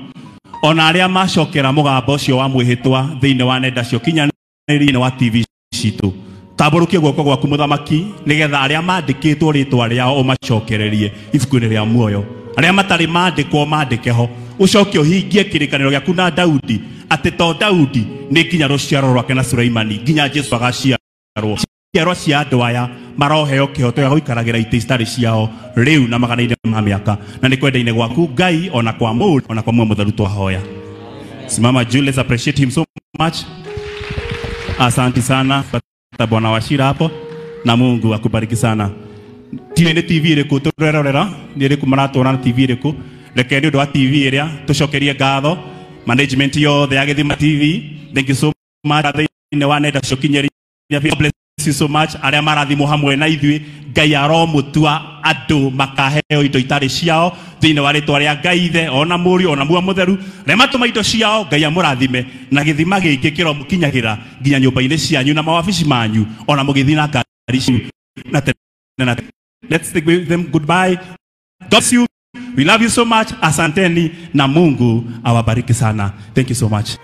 S2: ona arĩa macokera mũgambo ũcio wa mwĩhĩtwa thĩinĩ wa nenda cio kinyanĩria wa TV citũ, tambũrũkie guoko gwaku mũthamaki, nĩgetha arĩa mandĩkĩtwo rĩtwa rĩao ũmacokererie ibuku-inĩ rĩa muoyo, arĩa matarĩ mandĩkwo mandĩke ho, ũcoke ũhingie kĩrĩkanĩro gĩaku na Daudi, atĩ to Daudi nĩ nginya rũciaro rwake na Suleimani nginya Jesu agaciarwo. Ciarwa cia andũ aya maroheo kĩhoto gĩa gũikaragĩra itĩ citarĩ ciao rĩu na magana-inĩ ma mĩaka, na nĩ kwenda-inĩ gwaku Ngai, ona kwa mũrũ, ona kwa Muoyo Mũtheru twahoya. Simama juu, let's appreciate him so much. Asante sana Bwana Wachira hapo, na Mungu akubariki sana. Tiwe nĩ TV ĩrĩkũ tũrerorera, nĩ ĩrĩkũ maratwona na TV ĩrĩkũ? Reke nĩ ũndũ wa TV ĩrĩa tũcokerie ngatho management yothe ya Gĩthima TV. Thank you so much thĩinĩ wa nenda cia ũkinyanĩria. God bless you so much. Arĩa marathimwo hamwe na ithuĩ, Ngai aromutua andũ makaheo indo itarĩ ciao thĩinĩ wa rĩtwa rĩa Ngai Ithe, ona Mũriũ, ona Muoyo Mũtheru. Arĩa matũma indo ciao, Ngai amũrathime na gĩthima gĩkĩ kĩromũkinyagĩra nginya nyũmba-inĩ cianyu na mawabici manyu, ona mũgĩthiĩ na ngari cianyu na tene na tene. Let's take them goodbye. God bless you. We love you so much. Asanteni na Mungu awabariki sana. Thank you so much.